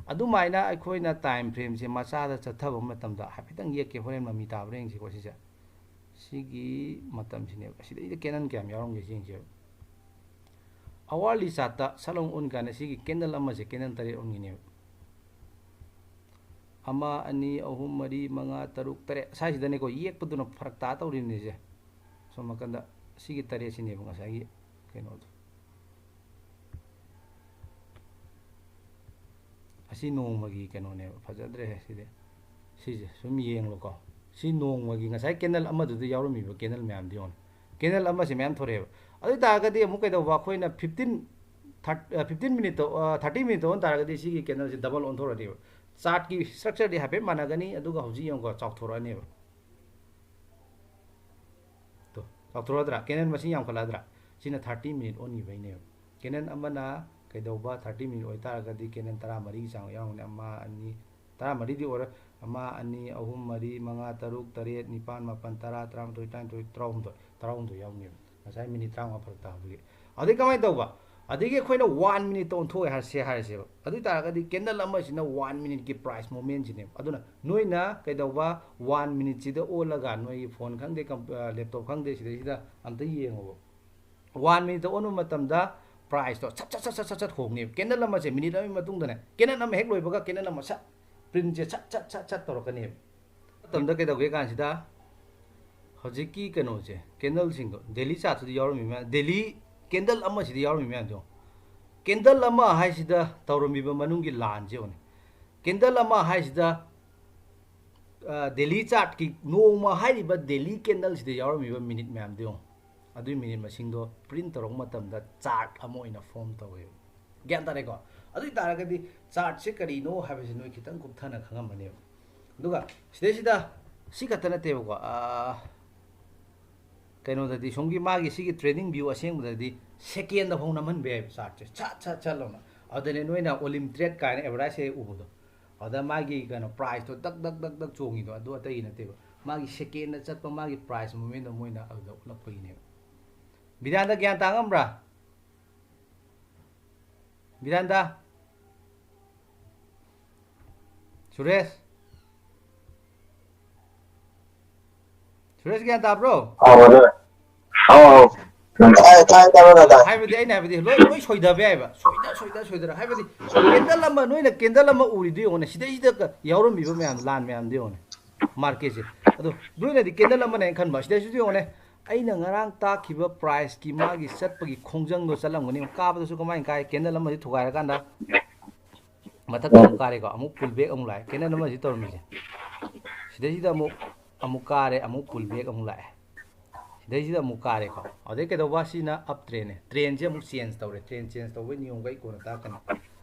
ꯑꯗꯨꯃꯥꯏꯅ ꯑꯩꯈꯣꯏꯅ ꯇꯥꯏꯝ ꯐ꯭ꯔꯦꯝꯁꯦ ꯃꯆꯥꯗ ꯆꯠꯊꯕ ꯃꯇꯝꯗ, ꯍꯥꯏꯐꯦꯠꯇꯪ ꯌꯦꯛꯀꯦ, ꯍꯣꯔꯦꯟ ꯃꯃꯤ ꯇꯥꯕ꯭ꯔꯥ ꯌꯦꯡꯁꯤꯀꯣ꯫ ꯁꯤꯁꯦ, ꯁꯤꯒꯤ ꯃꯇꯝꯁꯤꯅꯦꯕ꯫ ꯑꯁꯤꯗꯩꯗ ꯀꯦꯟꯗꯜ ꯀꯌꯥꯝ ꯌꯥꯎꯔꯝꯒꯦ ꯌꯦꯡꯁꯦꯕ꯫ ꯑꯋꯥꯔꯂꯤ ꯆꯥꯔꯠꯇ ꯁꯠ ꯂꯥꯎ ꯑꯣꯟ ꯀꯥꯟꯗ ꯁꯤꯒꯤ ꯀꯦꯟꯗꯜ ꯑꯃꯁꯦ ꯀꯦꯟꯗꯜ ꯇꯔꯦꯠ ꯑꯣꯟꯈꯤꯅꯦꯕ꯫ ꯑꯃ, ꯑꯅꯤ, ꯑꯍꯨꯝ, ꯃꯔꯤ, ꯃꯉꯥ, ꯇꯔꯨꯛ, ꯇꯔꯦꯠ ꯁ꯭ꯋꯥꯏꯁꯤꯗꯅꯦꯀꯣ, ꯌꯦꯛꯄꯗꯨꯅ ꯐꯔꯛ ꯇꯥ ꯇꯧꯔꯤꯕꯅꯤꯁꯦ꯫ ꯁꯣꯝ ꯅꯥꯀꯟꯗ ꯁꯤꯒꯤ ꯇꯔꯦꯠꯁꯤꯅꯦꯕ ꯉꯁꯥꯏꯒꯤ ꯀꯩꯅꯣꯗꯣ꯫ ꯑꯁꯤ ꯅꯣꯡꯃꯒꯤ ꯀꯩꯅꯣꯅꯦꯕ, ꯐꯖꯗ꯭ꯔꯦꯍꯦ ꯁꯤꯗꯤ꯫ ꯁꯤꯁꯦ ꯁꯨꯝ ꯌꯦꯡꯂꯣꯀꯣ꯫ ꯁꯤ ꯅꯣꯡꯃꯒꯤ ꯉꯁꯥꯏ ꯀꯦꯟꯗꯜ ꯑꯃꯗꯨꯗ ꯌꯥꯎꯔꯝꯃꯤꯕ ꯀꯦꯟꯗꯜ ꯃꯌꯥꯝꯗꯤ ꯌꯦꯡꯉꯣ꯫ ꯀꯦꯟꯗꯜ ꯑꯃꯁꯦ ꯃꯌꯥꯝ ꯊꯣꯔꯛꯑꯦꯕ꯫ ꯑꯗꯨ ꯑꯣꯏ ꯇꯥꯔꯒꯗꯤ ꯑꯃꯨꯛ ꯀꯩꯗꯧꯕ, ꯑꯩꯈꯣꯏꯅ fifteen, ꯊꯥꯔꯠ-, ꯑ, fifteen ꯃꯤꯅꯤꯠꯇ, ꯑ, thirty ꯃꯤꯅꯤꯠꯇ ꯑꯣꯟ ꯇꯥꯔꯒꯗꯤ ꯁꯤꯒꯤ ꯀꯦꯟꯗꯜꯁꯦ ꯗꯕꯜ ꯑꯣꯟꯊꯣꯔꯛꯑꯅꯦꯕ꯫ ꯆꯥꯔꯠꯀꯤ ꯁ꯭ꯇ꯭ꯔꯛꯆꯔꯗꯤ ꯍꯥꯏꯐꯦꯠ ꯃꯥꯟꯅꯒꯅꯤ, ꯑꯗꯨꯒ ꯍꯧꯖꯤꯛ ꯌꯦꯡꯉꯨꯀꯣ, ꯆꯥꯎꯊꯣꯔꯛꯑꯅꯦꯕ꯫ ꯇꯣ, ꯆꯥꯎꯊꯣꯔꯛꯑꯗ꯭ꯔꯥ? ꯀꯦꯟꯗꯜ ꯃꯁꯤꯡ ꯌꯥꯝꯈꯠꯂꯛꯑꯗ꯭ꯔꯥ? ꯁꯤꯅ thirty ꯃꯤꯅꯤꯠ ꯑꯣꯟꯈꯤꯕꯩꯅꯦꯕ꯫ ꯀꯦꯟꯗꯜ ꯑꯃꯅ ꯀꯩꯗꯧꯕ, thirty ꯃꯤꯅꯤꯠ ꯑꯣꯏꯇꯥꯔꯒꯗꯤ ꯀꯦꯟꯗꯜ ꯇꯔꯥꯃꯔꯤꯒꯤ ꯆꯥꯡ ꯌꯥꯎꯔꯝꯒꯅꯤ꯫ ꯑꯃ, ꯑꯅꯤ, ꯇꯔꯥꯃꯔꯤꯗꯤ ꯑꯣꯏꯔꯣꯏ꯫ ꯑꯃ, ꯑꯅꯤ, ꯑꯍꯨꯝ, ꯃꯔꯤ, ꯃꯉꯥ, ꯇꯔꯨꯛ, ꯇꯔꯦꯠ, ꯅꯤꯄꯥꯟ, ꯃꯥꯄꯟ, ꯇꯔꯥ, ꯇꯔꯥꯃꯥꯊꯣꯏ, ꯇꯔꯥꯅꯤꯊꯣꯏ, ꯇꯔꯥꯍꯨꯝꯗꯣꯏ, ꯇꯔꯥꯍꯨꯝꯗꯣꯏ ꯌꯥꯎꯔꯝꯅꯦꯕ꯫ ꯉꯁꯥꯏ ꯃꯤꯅꯤꯠ ꯇꯔꯥꯃꯉꯥ ꯐꯔꯛ ꯇꯥꯕꯒꯤ꯫ ꯑꯗꯩ ꯀꯃꯥꯏꯅ ꯇꯧꯕ? ꯑꯗꯒꯤ ꯑꯩꯈꯣꯏꯅ ꯋꯥꯟ ꯃꯤꯅꯤꯠꯇ ꯑꯣꯟꯊꯣꯛꯑꯦ ꯍꯥꯏꯔꯁꯦ, ꯍꯥꯏꯔꯁꯦꯕ꯫ ꯑꯗꯨ ꯑꯣꯏ ꯇꯥꯔꯒꯗꯤ ꯀꯦꯟꯗꯜ ꯑꯃꯁꯤꯅ ꯋꯥꯟ ꯃꯤꯅꯤꯠꯀꯤ ꯄ꯭ꯔꯥꯏꯁ ꯃꯣꯃꯦꯟꯁꯤꯅꯦꯕ꯫ ꯑꯗꯨꯅ ꯅꯣꯏꯅ ꯀꯩꯗꯧꯕ, ꯋꯥꯟ ꯃꯤꯅꯤꯠꯁꯤꯗ ꯑꯣꯜꯂꯒ ꯅꯣꯏꯒꯤ ꯐꯣꯟ ꯈꯪꯗꯦ, ꯀꯝ-, ꯑ, ꯂꯦꯞꯇꯣꯞ ꯈꯪꯗꯦ, ꯁꯤꯗꯩꯁꯤꯗ ꯑꯝꯇ ꯌꯦꯡꯉꯣꯕ꯫ ꯋꯥꯟ ꯃꯤꯅꯤꯠꯇ ꯑꯣꯟꯕ ꯃꯇꯝꯗ ꯄ꯭ꯔꯥꯏꯁꯇꯣ ꯁꯠ ꯁꯠ ꯁꯠ ꯁꯠ ꯁꯠ ꯁꯠ ꯍꯣꯡꯅꯦꯕ꯫ ꯀꯦꯟꯗꯜ ꯑꯃꯁꯦ ꯃꯤꯅꯤꯠ ꯑꯃꯒꯤ ꯃꯇꯨꯡꯗꯅꯦ, ꯀꯦꯟꯗꯜ ꯑꯃ ꯍꯦꯛ ꯂꯣꯏꯕꯒ ꯀꯦꯟꯗꯜ ꯑꯃ ꯁꯠ, ꯄ꯭ꯔꯤꯟꯁꯦ ꯁꯠ ꯁꯠ ꯁꯠ ꯁꯠ ꯇꯧꯔꯛꯀꯅꯦꯕ꯫ ꯃꯇꯝꯗ ꯀꯩꯗꯧꯒꯦ ꯀꯥꯟꯁꯤꯗ, ꯍꯧꯖꯤꯛꯀꯤ ꯀꯩꯅꯣꯁꯦ, ꯀꯦꯟꯗꯜꯁꯤꯡꯗꯣ, ꯗꯦꯂꯤ ꯆꯥꯔꯠꯁꯤꯗ ꯌꯥꯎꯔꯝꯃꯤ ꯃꯌꯥꯝ, ꯗꯦꯂꯤ ꯀꯦꯟꯗꯜ ꯑꯃꯁꯤꯗ ꯌꯥꯎꯔꯝꯃꯤ ꯃꯌꯥꯝꯗꯣ, ꯀꯦꯟꯗꯜ ꯑꯃ ꯍꯥꯏꯁꯤꯗ ꯇꯧꯔꯝꯃꯤꯕ ꯃꯅꯨꯡꯒꯤ ꯂꯥꯟꯁꯦ ꯌꯦꯡꯉꯨꯅꯦ꯫ ꯀꯦꯟꯗꯜ ꯑꯃ ꯍꯥꯏꯁꯤꯗ, ꯑ, ꯗꯦꯂꯤ ꯆꯥꯔꯠꯀꯤ ꯅꯣꯡꯃ ꯍꯥꯏꯔꯤꯕ ꯗꯦꯂꯤ ꯀꯦꯟꯗꯜꯁꯤꯗ ꯌꯥꯎꯔꯝꯃꯤꯕ ꯃꯤꯅꯤꯠ ꯃꯌꯥꯝꯗꯣ ꯌꯦꯡꯉꯣ꯫ ꯑꯗꯨꯒꯤ ꯃꯤꯅꯤꯠ ꯃꯁꯤꯡꯗꯣ ꯄ꯭ꯔꯤꯟ ꯇꯧꯔꯛꯄ ꯃꯇꯝꯗ ꯆꯥꯔꯠ ꯑꯃ ꯑꯣꯏꯅ ꯐꯣꯝ ꯇꯧꯋꯦꯕ꯫ ꯒ꯭ꯌꯥꯟ ꯇꯥꯔꯦꯀꯣ? ꯑꯗꯨ ꯑꯣꯏ ꯇꯥꯔꯒꯗꯤ ꯆꯥꯔꯠꯁꯦ ꯀꯔꯤꯅꯣ ꯍꯥꯏꯕꯁꯤ ꯅꯣꯏ ꯈꯤꯇꯪ ꯀꯨꯞꯊꯅ ꯈꯪꯉꯝꯃꯅꯦꯕ꯫ ꯑꯗꯨꯒ ꯁꯤꯗꯩꯁꯤꯗ ꯁꯤ ꯈꯛꯇ ꯅꯠꯇꯦꯕꯀꯣ, ꯑ, ꯀꯩꯅꯣꯗꯗꯤ, ꯁꯣꯝꯒꯤ ꯃꯥꯒꯤ ꯁꯤꯒꯤ trading view ꯑꯁꯦꯡꯕꯗꯗꯤ ꯁꯦꯀꯦꯟꯗ ꯐꯥꯎ ꯅꯝꯍꯟꯕ ꯌꯥꯏꯕ ꯆꯥꯔꯠꯁꯦ, ꯁꯠ ꯁꯠ ꯁꯠ ꯂꯥꯎꯅ꯫ ꯑꯗꯨꯗꯅꯦ ꯅꯣꯏꯅ ꯑꯣꯂꯤꯝ ꯇ꯭ꯔꯦꯠ ꯀꯥꯏꯅ ꯑꯦꯚꯔꯗꯥꯏꯁꯁꯦ ꯎꯕꯗꯣ, ꯑꯗꯨꯗ ꯃꯥꯒꯤ ꯀꯩꯅꯣ ꯄ꯭ꯔꯥꯏꯁꯇꯣ ꯗꯛ ꯗꯛ ꯗꯛ ꯗꯛ ꯆꯣꯡꯉꯤꯗꯣ, ꯑꯗꯨ ꯑꯇꯩꯒꯤ ꯅꯠꯇꯦꯕ꯫ ꯃꯥꯒꯤ ꯁꯦꯀꯦꯟꯗ ꯆꯠꯄ ꯃꯥꯒꯤ ꯄ꯭ꯔꯥꯏꯁ ꯃꯣꯃꯦꯟꯗꯣ ꯃꯣꯏꯅ ꯑꯗꯨꯗ ꯎꯠꯂꯛꯄꯒꯤꯅꯦꯕ꯫ ꯕꯤꯗꯥꯟꯗ ꯒ꯭ꯌꯥꯟ ꯇꯥ ꯉꯝꯕ꯭ꯔꯥ? ꯕꯤꯗꯥꯟꯗ? ꯁꯨꯔꯦꯁ? ꯁꯨꯔꯦꯁ ꯒ꯭ꯌꯥꯟ ꯇꯥꯕ꯭ꯔꯣ? ꯑꯧ, ꯑꯗꯨ-, ꯑꯧ, ꯑꯧ꯫ ꯇꯥꯏ, ꯇꯥꯏ, ꯇꯥꯏ, ꯇꯥꯏ꯫ ꯍꯥꯏꯕꯗꯤ, ꯑꯩꯅ ꯍꯥꯏꯕꯗꯤ ꯂꯣꯏ, ꯂꯣꯏ ꯁꯣꯏꯗꯕ ꯌꯥꯏꯕ꯫ ꯁꯣꯏꯗ, ꯁꯣꯏꯗ, ꯁꯣꯏꯗꯔ꯫ ꯍꯥꯏꯕꯗꯤ ꯀꯦꯟꯗꯜ ꯑꯃ, ꯅꯣꯏꯅ ꯀꯦꯟꯗꯜ ꯑꯃ ꯎꯔꯤꯗꯨ ꯌꯦꯡꯉꯣꯅꯦ꯫ ꯁꯤꯗꯩꯁꯤꯗ ꯀ-, ꯌꯥꯎꯔꯝꯃꯤꯕ ꯃꯌꯥꯝ, ꯂꯥꯟ ꯃꯌꯥꯝꯗꯨ ꯌꯦꯡꯉꯣꯅꯦ꯫ ꯃꯥꯔꯀꯦꯠꯁꯦ꯫ ꯑꯗꯣ ꯅꯣꯏꯅꯗꯤ ꯀꯦꯟꯗꯜ ꯑꯃꯅꯦꯅ ꯈꯟꯕ꯫ ꯁꯤꯗꯩꯁꯤꯗ ꯌꯦꯡꯉꯣꯅꯦ꯫ ꯑꯩꯅ ꯉꯔꯥꯡ ꯇꯥꯛꯈꯤꯕ ꯄ꯭ꯔꯥꯏꯁꯀꯤ ꯃꯥꯒꯤ ꯆꯠꯄꯒꯤ ꯈꯣꯡꯖꯪꯗꯣ ꯆꯠꯂꯝꯒꯅꯤ꯫ ꯀꯥꯕꯗꯁꯨ ꯀꯃꯥꯏꯅ ꯀꯥꯏ? ꯀꯦꯟꯗꯜ ꯑꯃꯁꯤ ꯊꯨꯒꯥꯏꯔꯀꯥꯟꯗ ꯃꯊꯛꯇ ꯑꯃꯨꯛ ꯀꯥꯔꯦꯀꯣ, ꯑꯃꯨꯛ ꯄꯨꯜ ꯕꯦꯛ ꯑꯃꯨꯛ ꯂꯥꯛꯑꯦ꯫ ꯀꯦꯟꯗꯜ ꯑꯃꯁꯤ ꯇꯧꯔꯝꯃꯤꯁꯦ꯫ ꯁꯤꯗꯩꯁꯤꯗ ꯑꯃꯨꯛ, ꯑꯃꯨꯛ ꯀꯥꯔꯦ, ꯑꯃꯨꯛ ꯄꯨꯜ ꯕꯦꯛ ꯑꯃꯨꯛ ꯂꯥꯛꯑꯦ꯫ ꯁꯤꯗꯩꯁꯤꯗ ꯑꯃꯨꯛ ꯀꯥꯔꯦꯀꯣ꯫ ꯑꯗꯩ ꯀꯩꯗꯧꯕ? ꯁꯤꯅ ꯑꯞ ꯇ꯭ꯔꯦꯟꯅꯦ꯫ ꯇ꯭ꯔꯦꯟꯁꯦ ꯑꯃꯨꯛ ꯆꯦꯟꯖ ꯇꯧꯔꯦ꯫ ꯇ꯭ꯔꯦꯟ ꯆꯦꯟꯖ ꯇꯧꯕꯒꯤ ꯅꯤꯌꯣꯝꯒ ꯑꯩ ꯀꯣꯟꯅ ꯇꯥꯛꯀꯅꯤ꯫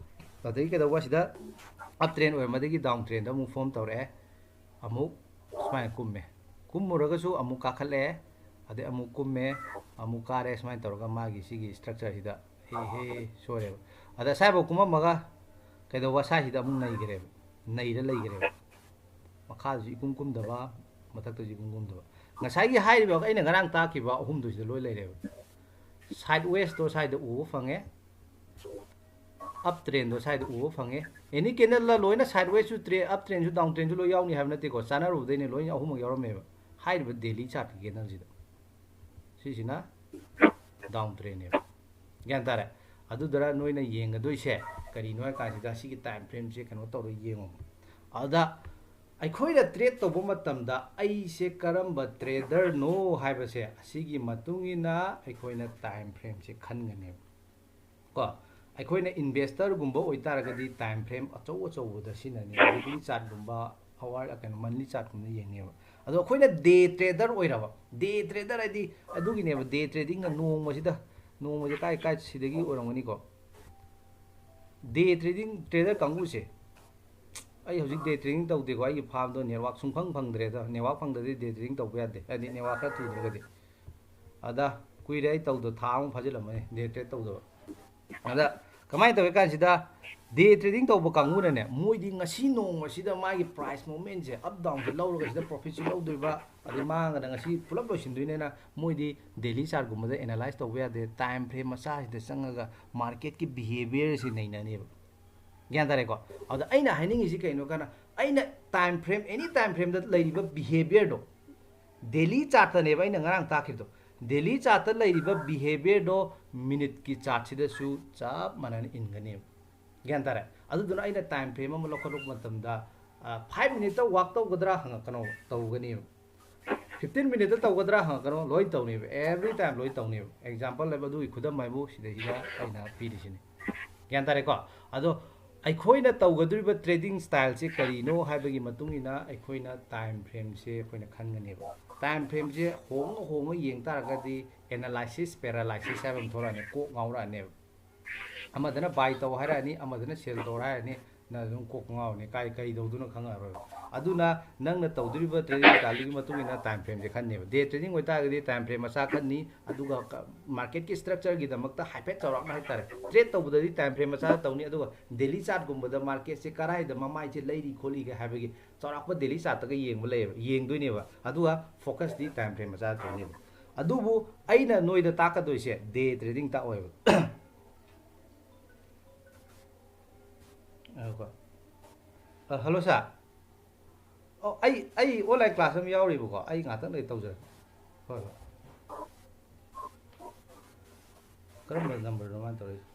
ꯑꯗꯒꯤ ꯀꯩꯗꯧꯕ? ꯁꯤꯗ ꯑꯞ ꯇ꯭ꯔꯦꯟ ꯑꯣꯏꯔꯝꯕꯗꯒꯤ ꯗꯥꯎꯟ ꯇ꯭ꯔꯦꯟꯗ ꯑꯃꯨꯛ ꯐꯣꯝ ꯇꯧꯔꯛꯑꯦ꯫ ꯑꯃꯨꯛ ꯁꯨꯃꯥꯏꯅ ꯀꯨꯝꯃꯦ꯫ ꯀꯨꯝꯃꯨꯔꯒꯁꯨ ꯑꯃꯨꯛ ꯀꯥꯈꯠꯂꯛꯑꯦ, ꯑꯗꯩ ꯑꯃꯨꯛ ꯀꯨꯝꯃꯦ, ꯑꯃꯨꯛ ꯀꯥꯔꯦ꯫ ꯁꯨꯃꯥꯏꯅ ꯇꯧꯔꯒ ꯃꯥꯒꯤ ꯁꯤꯒꯤ ꯁ꯭ꯇ꯭ꯔꯛꯆꯔꯁꯤꯗ ꯍꯦ ꯍꯦ ꯁꯣꯏꯔꯦꯕ꯫ ꯑꯗ ꯁ꯭ꯋꯥꯏꯐꯥꯎ ꯀꯨꯝꯃꯝꯃꯒ ꯀꯩꯗꯧꯕ? ꯁ꯭ꯋꯥꯏꯁꯤꯗ ꯑꯃꯨꯛ ꯅꯩꯈ꯭ꯔꯦꯕ, ꯅꯩꯔ ꯂꯩꯈ꯭ꯔꯦꯕ꯫ ꯃꯈꯥꯗꯁꯨ ꯏꯀꯨꯝ ꯀꯨꯝꯗꯕ, ꯃꯊꯛꯇꯁꯨ ꯏꯀꯨꯝ ꯀꯨꯝꯗꯕ꯫ ꯉꯁꯥꯏꯒꯤ ꯍꯥꯏꯔꯤꯕ ꯑꯩꯅ ꯉꯔꯥꯡ ꯇꯥꯛꯈꯤꯕ ꯑꯍꯨꯝꯗꯨ ꯁꯤꯗ ꯂꯣꯏ ꯂꯩꯔꯦꯕ꯫ ꯁꯥꯏꯠ ꯋꯦꯁꯇꯣ ꯁ꯭ꯋꯥꯏꯗ ꯎꯕ ꯐꯪꯉꯦ, ꯑꯞ ꯇ꯭ꯔꯦꯟꯗꯣ ꯁ꯭ꯋꯥꯏꯗ ꯎꯕ ꯐꯪꯉꯦ꯫ ꯑꯦꯅꯤ ꯀꯦꯟꯗꯜꯗ ꯂꯣꯏꯅ ꯁꯥꯏꯠ ꯋꯦꯁꯁꯨ ꯇ꯭ꯔꯦ-, ꯑꯞ ꯇ꯭ꯔꯦꯟꯁꯨ ꯗꯥꯎꯟ ꯇ꯭ꯔꯦꯟꯁꯨ ꯂꯣꯏ ꯌꯥꯎꯅꯤ ꯍꯥꯏꯕ ꯅꯠꯇꯦꯀꯣ, ꯆꯥꯟꯅꯔꯨꯕꯗꯩꯅꯦ ꯂꯣꯏꯅ ꯑꯍꯨꯝꯃꯛ ꯌꯥꯎꯔꯝꯃꯦꯕ꯫ ꯍꯥꯏꯔꯤꯕ ꯗꯦꯂꯤ ꯆꯥꯔꯠꯀꯤ ꯀꯦꯟꯗꯜꯁꯤꯗ꯫ ꯁꯤꯁꯤꯅ ꯗꯥꯎꯟ ꯇ꯭ꯔꯦꯟꯅꯦꯕ꯫ ꯒ꯭ꯌꯥꯟ ꯇꯥꯔꯦ? ꯑꯗꯨꯗꯨꯅ ꯅꯣꯏꯅ ꯌꯦꯡꯒꯗꯣꯏꯁꯦ ꯀꯔꯤꯅꯣ ꯍꯥꯏ ꯀꯥꯟꯁꯤꯗ, ꯁꯤꯒꯤ ꯇꯥꯏꯝ ꯐ꯭ꯔꯦꯝꯁꯦ ꯀꯩꯅꯣ ꯇꯧꯔꯒ ꯌꯦꯡꯉꯣ꯫ ꯑꯗꯨꯗ ꯑꯩꯈꯣꯏꯅ ꯇ꯭ꯔꯦꯠ ꯇꯧꯕ ꯃꯇꯝꯗ ꯑꯩꯁꯦ ꯀꯔꯝꯕ ꯇ꯭ꯔꯦꯗꯔꯅꯣ ꯍꯥꯏꯕꯁꯦ, ꯑꯁꯤꯒꯤ ꯃꯇꯨꯡ ꯏꯟꯅ ꯑꯩꯈꯣꯏꯅ ꯇꯥꯏꯝ ꯐ꯭ꯔꯦꯝꯁꯦ ꯈꯟꯒꯅꯦꯕ꯫ ꯀꯣ, ꯑꯩꯈꯣꯏꯅ ꯏꯟꯚꯦꯁꯇꯔꯒꯨꯝꯕ ꯑꯣꯏꯇꯥꯔꯒꯗꯤ ꯇꯥꯏꯝ ꯐ꯭ꯔꯦꯝ ꯑꯆꯧ ꯑꯆꯧꯕꯗ ꯁꯤꯖꯤꯟꯅꯅꯤ꯫ ꯋꯤꯛꯂꯤ ꯆꯥꯔꯠꯀꯨꯝꯕ, ꯑꯋꯥꯔ, ꯀꯩꯅꯣ, ꯃꯟꯂꯤ ꯆꯥꯔꯠꯀꯨꯝꯕꯗ ꯌꯦꯡꯅꯦꯕ꯫ ꯑꯗꯣ ꯑꯩꯈꯣꯏꯅ ꯗꯦ ꯇ꯭ꯔꯦꯗꯔ ꯑꯣꯏꯔꯕ, ꯗꯦ ꯇ꯭ꯔꯦꯗꯔ ꯍꯥꯏꯗꯤ ꯑꯗꯨꯒꯤꯅꯦꯕ, ꯗꯦ ꯇ꯭ꯔꯦꯗꯤꯡꯅ ꯅꯣꯡꯃꯁꯤꯗ, ꯅꯣꯡꯃꯁꯦ ꯀꯥꯏ ꯀꯥꯏ ꯁꯤꯗꯒꯤ ꯑꯣꯏꯔꯝꯒꯅꯤꯀꯣ꯫ ꯗꯦ ꯇ꯭ꯔꯦꯗꯤꯡ, ꯇ꯭ꯔꯦꯗꯔ ꯀꯥꯡꯕꯨꯁꯦ, ꯑꯩ ꯍꯧꯖꯤꯛ ꯗꯦ ꯇ꯭ꯔꯦꯗꯤꯡ ꯇꯧꯗꯦꯀꯣ, ꯑꯩꯒꯤ ꯐꯥꯝꯗꯣ ꯅꯦꯠꯋꯥꯛ ꯁꯨꯡꯐꯪ ꯐꯪꯗ꯭ꯔꯦ꯫ ꯑꯗꯣ ꯅꯦꯠꯋꯥꯛ ꯐꯪꯗ꯭ꯔꯗꯤ ꯗꯦ ꯇ꯭ꯔꯦꯗꯤꯡ ꯇꯧꯕ ꯌꯥꯗꯦ, ꯍꯥꯏꯗꯤ ꯅꯦꯠꯋꯥꯛ ꯈꯔ ꯊꯨꯗ꯭ꯔꯒꯗꯤ꯫ ꯑꯗ ꯀꯨꯏꯔꯦ ꯑꯩ ꯇꯧꯗ, ꯊꯥ ꯑꯃ ꯐꯥꯖꯤꯜꯂꯝꯃꯅꯤ ꯗꯦ ꯇ꯭ꯔꯦꯠ ꯇꯧꯗꯕ꯫ ꯑꯗ ꯀꯃꯥꯏꯅ ꯇꯧꯏ ꯀꯥꯟꯁꯤꯗ, ꯗꯦ ꯇ꯭ꯔꯦꯗꯤꯡ ꯇꯧꯕ ꯀꯥꯡꯕꯨꯅꯅꯦ, ꯃꯣꯏꯗꯤ ꯉꯁꯤ ꯅꯣꯡꯃꯁꯤꯗ ꯃꯥꯒꯤ ꯄ꯭ꯔꯥꯏꯁ ꯃꯣꯃꯦꯟꯁꯦ ꯑꯞ ꯗꯥꯎꯟꯁꯦ ꯂꯧꯔꯒ ꯁꯤꯗ ꯄ꯭ꯔꯣꯐꯤꯠꯁꯨ ꯂꯧꯗꯣꯏꯕ, ꯑꯗꯩ ꯃꯥꯡꯉꯒꯅ ꯉꯁꯤ ꯄꯨꯂꯞ ꯂꯣꯏꯁꯤꯟꯗꯣꯏꯅꯦꯅ ꯃꯣꯏꯗꯤ ꯗꯦꯂꯤ ꯆꯥꯔꯠꯀꯨꯝꯕꯗ ꯑꯦꯅꯥꯂꯥꯏꯁ ꯇꯧꯕ ꯌꯥꯗꯦ꯫ ꯇꯥꯏꯝ ꯐ꯭ꯔꯦꯝ ꯃꯆꯥꯁꯤꯗ ꯆꯪꯉꯒ ꯃꯥꯔꯀꯦꯠꯀꯤ ꯕꯤꯍꯦꯕꯤꯌꯔꯁꯤ ꯅꯩꯅꯅꯦꯕ꯫ ꯒ꯭ꯌꯥꯟ ꯇꯥꯔꯦꯀꯣ? ꯑꯗ ꯑꯩꯅ ꯍꯥꯏꯅꯤꯡꯉꯤꯁꯤ ꯀꯩꯅꯣ ꯀꯥꯟꯗ, ꯑꯩꯅ ꯇꯥꯏꯝ ꯐ꯭ꯔꯦꯝ, ꯑꯦꯅꯤ ꯇꯥꯏꯝ ꯐ꯭ꯔꯦꯝꯗ ꯂꯩꯔꯤꯕ ꯕꯤꯍꯦꯕꯤꯌꯔꯗꯣ, ꯗꯦꯂꯤ ꯆꯥꯔꯠꯇꯅꯦꯕ ꯑꯩꯅ ꯉꯔꯥꯡ ꯇꯥꯛꯈꯤꯕꯗꯣ꯫ ꯗꯦꯂꯤ ꯆꯥꯔꯠꯇ ꯂꯩꯔꯤꯕ ꯕꯤꯍꯦꯕꯤꯌꯔꯗꯣ ꯃꯤꯅꯤꯠꯀꯤ ꯆꯥꯔꯠꯁꯤꯗꯁꯨ ꯆꯞ ꯃꯥꯟꯅꯅ ꯏꯟꯒꯅꯦꯕ꯫ ꯒ꯭ꯌꯥꯟ ꯇꯥꯔꯦ? ꯑꯗꯨꯗꯨꯅ ꯑꯩꯅ ꯇꯥꯏꯝ ꯐ꯭ꯔꯦꯝ ꯑꯃ ꯂꯧꯈꯠꯂꯛꯄ ꯃꯇꯝꯗ, ꯐꯥꯏꯚ ꯃꯤꯅꯤꯠꯇ ꯋꯥꯛ ꯇꯧꯒꯗ꯭ꯔꯥ ꯍꯪꯉꯛꯀꯅꯣ, ꯇꯧꯒꯅꯦꯕ꯫ ꯐꯤꯐꯇꯤꯟ ꯃꯤꯅꯤꯠꯇ ꯇꯧꯒꯗ꯭ꯔꯥ ꯍꯪꯉꯛꯀꯅꯣ, ꯂꯣꯏ ꯇꯧꯅꯦꯕ, ꯑꯦꯚ꯭ꯔꯤ ꯇꯥꯏꯝ ꯂꯣꯏ ꯇꯧꯅꯦꯕ꯫ ꯑꯦꯛꯖꯥꯝꯄꯜ ꯍꯥꯏꯕꯨ ꯑꯗꯨꯒꯤ ꯈꯨꯗꯝ ꯍꯥꯏꯕꯨ ꯁꯤꯗꯩꯁꯤꯗ ꯑꯩꯅ ꯄꯤꯔꯤꯁꯤꯅꯤ꯫ ꯒ꯭ꯌꯥꯟ ꯇꯥꯔꯦꯀꯣ? ꯑꯗꯣ ꯑꯩꯈꯣꯏꯅ ꯇꯧꯒꯗꯧꯔꯤꯕ ꯇ꯭ꯔꯦꯗꯤꯡ ꯁ꯭ꯇꯥꯏꯜꯁꯦ ꯀꯔꯤꯅꯣ ꯍꯥꯏꯕꯒꯤ ꯃꯇꯨꯡ ꯏꯟꯅ ꯑꯩꯈꯣꯏꯅ ꯇꯥꯏꯝ ꯐ꯭ꯔꯦꯝꯁꯦ ꯑꯩꯈꯣꯏꯅ ꯈꯟꯒꯅꯦꯕ꯫ ꯇꯥꯏꯝ ꯐ꯭ꯔꯦꯝꯁꯦ ꯍꯣꯡꯉ ꯍꯣꯡꯉ ꯌꯦꯡ ꯇꯥꯔꯒꯗꯤ ꯑꯦꯅꯥꯂꯥꯏꯁꯤꯁ ꯄꯦꯔꯥꯂꯥꯏꯁꯤꯁ ꯍꯥꯏꯕ ꯑꯃ ꯊꯣꯛꯂꯛꯑꯅꯤ, ꯀꯣꯛ ꯉꯥꯎꯔꯛꯑꯅꯦꯕ꯫ ꯑꯃꯗꯅ ꯕꯥꯏ ꯇꯧ ꯍꯥꯏꯔꯛꯑꯅꯤ, ꯑꯃꯗꯅ ꯁꯦꯜ ꯇꯧꯔ ꯍꯥꯏꯔꯛꯑꯅꯤ, ꯅꯪ ꯑꯗꯨꯝ ꯀꯣꯛ ꯉꯥꯎꯔꯅꯤ, ꯀꯥꯏ ꯀꯔꯤ ꯇꯧꯗꯣꯏꯅꯣ ꯈꯪꯉꯔꯣꯏꯕ꯫ ꯑꯗꯨꯅ ꯅꯪꯅ ꯇꯧꯗꯣꯔꯤꯕ ꯇ꯭ꯔꯦꯗꯤꯡ ꯁ꯭ꯇꯥꯏꯜꯗꯨꯒꯤ ꯃꯇꯨꯡ ꯏꯟꯅ ꯇꯥꯏꯝ ꯐ꯭ꯔꯦꯝꯁꯦ ꯈꯟꯅꯦꯕ꯫ ꯗꯦ ꯇ꯭ꯔꯦꯗꯤꯡ ꯑꯣꯏꯇꯥꯔꯒꯗꯤ ꯇꯥꯏꯝ ꯐ꯭ꯔꯦꯝ ꯃꯆꯥ ꯈꯟꯅꯤ, ꯑꯗꯨꯒ ꯃꯥꯔꯀꯦꯠꯀꯤ ꯁ꯭ꯇ꯭ꯔꯛꯆꯔꯒꯤꯗꯃꯛꯇ ꯍꯥꯏꯐꯦꯠ ꯆꯥꯎꯔꯥꯛꯅ ꯍꯥꯏꯇꯥꯔꯦ, ꯇ꯭ꯔꯦꯗ ꯇꯧꯕꯗꯗꯤ ꯇꯥꯏꯝ ꯐ꯭ꯔꯦꯝ ꯃꯆꯥꯗ ꯇꯧꯅꯤ, ꯑꯗꯨꯒ ꯗꯦꯂꯤ ꯆꯥꯔꯠꯀꯨꯝꯕꯗ ꯃꯥꯔꯀꯦꯠꯁꯦ ꯀꯔꯥꯏꯗ ꯃꯃꯥꯏꯁꯦ ꯂꯩꯔꯤ ꯈꯣꯠꯂꯤꯒ ꯍꯥꯏꯕꯒꯤ ꯆꯥꯎꯔꯥꯛꯄ ꯗꯦꯂꯤ ꯆꯥꯔꯠꯇꯒ ꯌꯦꯡꯕ ꯂꯩꯌꯦꯕ, ꯌꯦꯡꯗꯣꯏꯅꯦꯕ, ꯑꯗꯨꯒ ꯐꯣꯀꯁꯇꯤ ꯇꯥꯏꯝ ꯐ꯭ꯔꯦꯝ ꯃꯆꯥꯗ ꯇꯧꯅꯦꯕ꯫ ꯑꯗꯨꯕꯨ ꯑꯩꯅ ꯅꯣꯏꯗ ꯇꯥꯛꯀꯗꯣꯏꯁꯦ ꯗꯦ ꯇ꯭ꯔꯦꯗꯤꯡ ꯇꯥꯛꯑꯣꯏꯕ꯫ ꯉꯥꯏꯈꯣꯀꯣ꯫ ꯑ, ꯍꯜꯂꯣ ꯁꯥꯔ꯫ ꯑꯣ, ꯑꯩ, ꯑꯩ ꯑꯣꯟꯂꯥꯏꯟ ꯀ꯭ꯂꯥꯁ ꯑꯃ ꯌꯥꯎꯔꯤꯕꯀꯣ, ꯑꯩ ꯉꯥꯛꯇꯪ ꯂꯩ ꯇꯧꯖꯔꯛꯀꯦ꯫ ꯍꯣꯏ, ꯍꯣꯏ꯫ ꯀꯔꯝꯕ ꯅꯝꯕꯔꯅꯣ ꯃꯥꯅ ꯇꯧꯔꯛꯏꯁꯦ?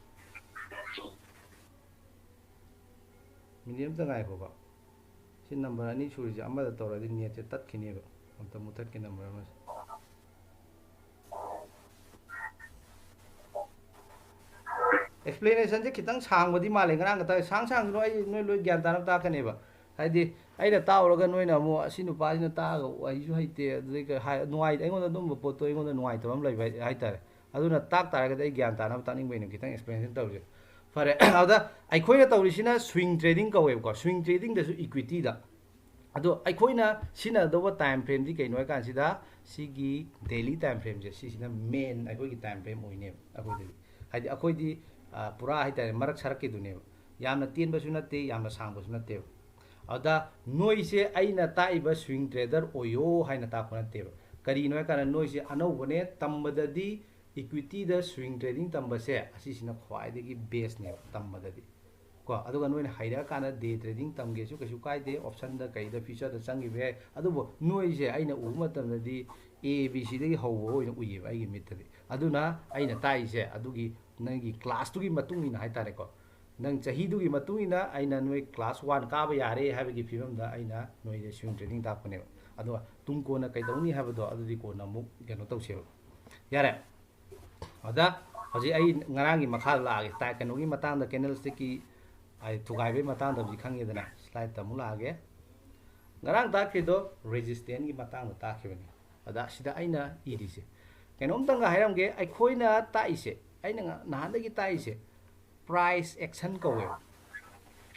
ꯃꯤꯅꯤꯠ ꯑꯝꯇ ꯉꯥꯏꯈꯣꯀꯣ꯫ ꯁꯤ ꯅꯝꯕꯔ ꯑꯅꯤ ꯁꯨꯔꯤꯁꯦ, ꯑꯃꯗ ꯇꯧꯔꯗꯤ ꯅꯦꯠꯁꯦ ꯇꯠꯈꯤꯅꯦꯕ꯫ ꯑꯝꯇ ꯃꯨꯊꯠꯀꯦ ꯅꯝꯕꯔ ꯑꯃꯁꯦ꯫ ꯑꯦꯛꯁꯄ꯭ꯂꯦꯅꯦꯁꯟꯁꯦ ꯈꯤꯇꯪ ꯁꯥꯡꯕꯗꯤ ꯃꯥꯜꯂꯦ꯫ ꯉꯔꯥꯡ ꯈꯛꯇ ꯁꯥꯡ ꯁꯥꯡꯗꯨꯅ ꯑꯩ ꯅꯣꯏ ꯂꯣꯏ ꯒ꯭ꯌꯥꯟ ꯇꯥꯅꯕ ꯇꯥꯛꯀꯅꯦꯕ꯫ ꯍꯥꯏꯗꯤ ꯑꯩꯅ ꯇꯥꯛꯎꯔꯒ ꯅꯣꯏꯅ ꯑꯃꯨꯛ "ꯑꯁꯤ ꯅꯨꯄꯥꯁꯤꯅ ꯇꯥꯛꯑꯒ ꯍꯩꯁꯨ ꯍꯩꯇꯦ", ꯑꯗꯨꯗꯩ ꯀ-, ꯍꯥꯏ-, ꯅꯨꯡꯉꯥꯏ-, ꯑꯩꯉꯣꯟꯗ ꯑꯗꯨꯝꯕ ꯄꯣꯠꯇꯣ ꯑꯩꯉꯣꯟꯗ ꯅꯨꯡꯉꯥꯏꯇꯕ ꯑꯃ ꯂꯩꯕ ꯍꯥꯏ-, ꯍꯥꯏꯇꯥꯔꯦ꯫ ꯑꯗꯨꯅ ꯇꯥꯛ ꯇꯥꯔꯒꯗꯤ ꯑꯩ ꯒ꯭ꯌꯥꯟ ꯇꯥꯅꯕ ꯇꯥꯛꯅꯤꯡꯕꯩꯅꯦ ꯈꯤꯇꯪ ꯑꯦꯛꯁꯄ꯭ꯂꯦꯅꯦꯁꯟ ꯇꯧꯔꯤꯁꯦ꯫ ꯐꯔꯦ, ꯑꯗꯨꯗ ꯑꯩꯈꯣꯏꯅ ꯇꯧꯔꯤꯁꯤꯅ ꯁ꯭ꯋꯤꯡ ꯇ꯭ꯔꯦꯗꯤꯡ ꯀꯧꯋꯦꯕꯀꯣ꯫ ꯁ꯭ꯋꯤꯡ ꯇ꯭ꯔꯦꯗꯤꯡꯗꯁꯨ ꯏꯀ꯭ꯋꯤꯇꯤꯗ ꯑꯗꯣ ꯑꯩꯈꯣꯏꯅ ꯁꯤꯖꯤꯟꯅꯗꯧꯕ ꯇꯥꯏꯝ ꯐ꯭ꯔꯦꯝꯗꯤ ꯀꯩꯅꯣ ꯍꯥꯏꯀꯥꯟꯁꯤꯗ, ꯁꯤꯒꯤ ꯗꯦꯂꯤ ꯇꯥꯏꯝ ꯐ꯭ꯔꯦꯝꯁꯦ, ꯁꯤꯁꯤꯅ ꯃꯦꯟ ꯑꯩꯈꯣꯏꯒꯤ ꯇꯥꯏꯝ ꯐ꯭ꯔꯦꯝ ꯑꯣꯏꯅꯦꯕ ꯑꯩꯈꯣꯏꯗꯗꯤ꯫ ꯍꯥꯏꯗꯤ ꯑꯩꯈꯣꯏꯗꯤ ꯄꯨꯔꯥ ꯍꯥꯏꯇꯥꯔꯦ, ꯃꯔꯛ ꯁꯔꯛꯀꯤꯗꯨꯅꯦꯕ꯫ ꯌꯥꯝꯅ ꯇꯦꯟꯕꯁꯨ ꯅꯠꯇꯦ, ꯌꯥꯝꯅ ꯁꯥꯡꯕꯁꯨ ꯅꯠꯇꯦꯕ꯫ ꯑꯗ ꯅꯣꯏꯁꯦ ꯑꯩꯅ ꯇꯥꯛꯏꯕ ꯁ꯭ꯋꯤꯡ ꯇ꯭ꯔꯦꯗꯔ ꯑꯣꯏꯌꯣ ꯍꯥꯏꯅ ꯇꯥꯛꯄ ꯅꯠꯇꯦꯕ꯫ ꯀꯔꯤꯅꯣ ꯍꯥꯏꯀꯥꯟꯗ ꯅꯣꯏꯁꯦ ꯑꯅꯧꯕꯅꯦ, ꯇꯝꯕꯗꯗꯤ ꯏꯀ꯭ꯋꯤꯇꯤꯗ ꯁ꯭ꯋꯤꯡ ꯇ꯭ꯔꯦꯗꯤꯡ ꯇꯝꯕꯁꯦ ꯑꯁꯤꯁꯤꯅ ꯈ꯭ꯋꯥꯏꯗꯒꯤ ꯕꯦꯁꯅꯦꯕ ꯇꯝꯕꯗꯗꯤ꯫ ꯀꯣ, ꯑꯗꯨꯒ ꯅꯣꯏꯅ ꯍꯩꯔꯛꯑꯀꯥꯟꯗ ꯗꯦ ꯇ꯭ꯔꯦꯗꯤꯡ ꯇꯝꯒꯦꯁꯨ ꯀꯩꯁꯨ ꯀꯥꯏꯗꯦ, ꯑꯣꯞꯁꯟꯗ ꯀꯩꯗ ꯐ꯭ꯌꯨꯆꯔꯗ ꯆꯪꯈꯤꯕ ꯌꯥꯏ꯫ ꯑꯗꯨꯕꯨ ꯅꯣꯏꯁꯦ ꯑꯩꯅ ꯎꯕ ꯃꯇꯝꯗꯗꯤ ꯑꯦ ꯕꯤ ꯁꯤꯗꯒꯤ ꯍꯧꯕ ꯑꯣꯏꯅ ꯎꯏꯌꯦꯕ ꯑꯩꯒꯤ ꯃꯤꯠꯇꯗꯤ꯫ ꯑꯗꯨꯅ ꯑꯩꯅ ꯇꯥꯛꯏꯁꯦ ꯑꯗꯨꯒꯤ ꯅꯪꯒꯤ ꯀ꯭ꯂꯥꯁꯇꯨꯒꯤ ꯃꯇꯨꯡ ꯏꯟꯅ ꯍꯥꯏꯇꯥꯔꯦꯀꯣ, ꯅꯪ ꯆꯍꯤꯗꯨꯒꯤ ꯃꯇꯨꯡ ꯏꯟꯅ ꯑꯩꯅ ꯅꯣꯏ ꯀ꯭ꯂꯥꯁ ꯋꯥꯟ ꯀꯥꯕ ꯌꯥꯔꯦ ꯍꯥꯏꯕꯒꯤ ꯐꯤꯕꯝꯗ ꯑꯩꯅ ꯅꯣꯏꯁꯦ ꯁ꯭ꯋꯤꯡ ꯇ꯭ꯔꯦꯗꯤꯡ ꯇꯥꯛꯄꯅꯦꯕ꯫ ꯑꯗꯨꯒ ꯇꯨꯡ ꯀꯣꯟꯅ ꯀꯩꯗꯧꯅꯤ ꯍꯥꯏꯕꯗꯣ ꯑꯗꯨꯗꯤ ꯀꯣꯟꯅ ꯑꯃꯨꯛ ꯀꯩꯅꯣ ꯇꯧꯁꯦꯕ꯫ ꯌꯥꯔꯦ꯫ ꯑꯗ ꯍꯧꯖꯤꯛ ꯑꯩ ꯉꯔꯥꯡꯒꯤ ꯃꯈꯥꯗ ꯂꯥꯛꯑꯒꯦ꯫ ꯇꯥꯏ ꯀꯩꯅꯣꯒꯤ ꯃꯇꯥꯡꯗ, ꯀꯦꯟꯗꯜꯁꯇꯤꯛꯀꯤ ꯊꯨꯒꯥꯏꯕꯒꯤ ꯃꯇꯥꯡꯗ ꯍꯧꯖꯤꯛ ꯈꯪꯉꯦꯗꯅ꯫ ꯁ꯭ꯂꯥꯏꯗꯇ ꯑꯃꯨꯛ ꯂꯥꯛꯑꯒꯦ꯫ ꯉꯔꯥꯡ ꯇꯥꯛꯈ꯭ꯔꯤꯗꯣ ꯔꯦꯖꯤꯁꯇꯦꯟꯁꯀꯤ ꯃꯇꯥꯡꯗ ꯇꯥꯛꯈꯤꯕꯅꯤ꯫ ꯑꯗ ꯁꯤꯗ ꯑꯩꯅ ꯏꯔꯤꯁꯦ ꯀꯩꯅꯣꯝꯇꯪꯒ ꯍꯥꯏꯔꯝꯒꯦ꯫ ꯑꯩꯈꯣꯏꯅ ꯇꯥꯛꯏꯁꯦ, ꯑꯩꯅ ꯉ- ꯅꯍꯥꯟꯗꯒꯤ ꯇꯥꯛꯏꯁꯦ ꯄ꯭ꯔꯥꯏꯁ ꯑꯦꯛꯁꯟ ꯀꯧꯋꯦꯕ꯫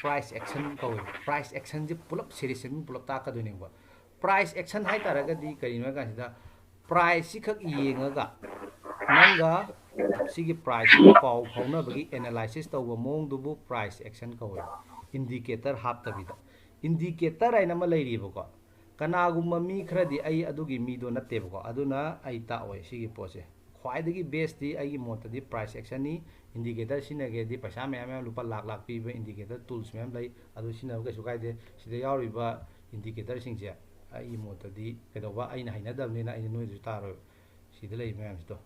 ꯄ꯭ꯔꯥꯏꯁ ꯑꯦꯛꯁꯟ ꯀꯧꯋꯦꯕ꯫ ꯄ꯭ꯔꯥꯏꯁ ꯑꯦꯛꯁꯟꯁꯦ ꯄꯨꯂꯞ ꯁꯦꯔꯤꯁ ꯑꯃ ꯄꯨꯂꯞ ꯇꯥꯛꯀꯗꯣꯏꯅꯦꯕ꯫ ꯄ꯭ꯔꯥꯏꯁ ꯑꯦꯛꯁꯟ ꯍꯥꯏ ꯇꯥꯔꯒꯗꯤ ꯀꯔꯤꯅꯣ ꯍꯥꯏ ꯀꯥꯟꯁꯤꯗ, ꯄ꯭ꯔꯥꯏꯁꯁꯤ ꯈꯛ ꯌꯦꯡꯉꯒ ꯅꯪꯒ ꯁꯤꯒꯤ ꯄ꯭ꯔꯥꯏꯁꯁꯤꯒ ꯄꯥꯎ ꯐꯥꯎꯅꯕꯒꯤ ꯑꯦꯅꯥꯂꯥꯏꯁꯤꯁ ꯇꯧꯕ ꯃꯑꯣꯡꯗꯨꯕꯨ ꯄ꯭ꯔꯥꯏꯁ ꯑꯦꯛꯁꯟ ꯀꯧꯋꯦꯕ, ꯏꯟꯗꯤꯀꯦꯇꯔ ꯍꯥꯞꯇꯕꯤꯗ꯫ ꯏꯟꯗꯤꯀꯦꯇꯔ ꯍꯥꯏꯅ ꯑꯃ ꯂꯩꯔꯤꯕꯀꯣ꯫ ꯀꯅꯥꯒꯨꯝꯕ ꯃꯤ ꯈꯔꯗꯤ, ꯑꯩ ꯑꯗꯨꯒꯤ ꯃꯤꯗꯣ ꯅꯠꯇꯦꯕꯀꯣ, ꯑꯗꯨꯅ ꯑꯩ ꯇꯥꯛꯑꯣꯏ ꯁꯤꯒꯤ ꯄꯣꯠꯁꯦ꯫ ꯈ꯭ꯋꯥꯏꯗꯒꯤ ꯕꯦꯁꯇꯤ ꯑꯩꯒꯤ ꯃꯣꯠꯇꯗꯤ ꯄ꯭ꯔꯥꯏꯁ ꯑꯦꯛꯁꯟꯅꯤ꯫ ꯏꯟꯗꯤꯀꯦꯇꯔ ꯁꯤꯖꯤꯟꯅꯒꯦꯗꯤ ꯄꯩꯁꯥ ꯃꯌꯥꯝ ꯃꯌꯥꯝ, ꯂꯨꯄꯥ ꯂꯥꯛ ꯂꯥꯛ ꯄꯤꯕ ꯏꯟꯗꯤꯀꯦꯇꯔ ꯇꯨꯜꯁ ꯃꯌꯥꯝ ꯂꯩ, ꯑꯗꯨ ꯁꯤꯖꯤꯟꯅꯕ ꯀꯩꯁꯨ ꯀꯥꯏꯗꯦ꯫ ꯁꯤꯗ ꯌꯥꯎꯔꯤꯕ ꯏꯟꯗꯤꯀꯦꯇꯔꯁꯤꯡꯁꯦ ꯑꯩꯒꯤ ꯃꯣꯠꯇꯗꯤ ꯀꯩꯗꯧꯕ, ꯑꯩꯅ ꯍꯩꯅꯗꯕꯅꯤꯅ ꯑꯩꯅ ꯅꯣꯏꯗꯁꯨ ꯇꯥꯔꯣꯏꯕ꯫ ꯁꯤꯗ ꯂꯩꯔꯤꯕ ꯃꯌꯥꯝꯁꯤꯗꯣ,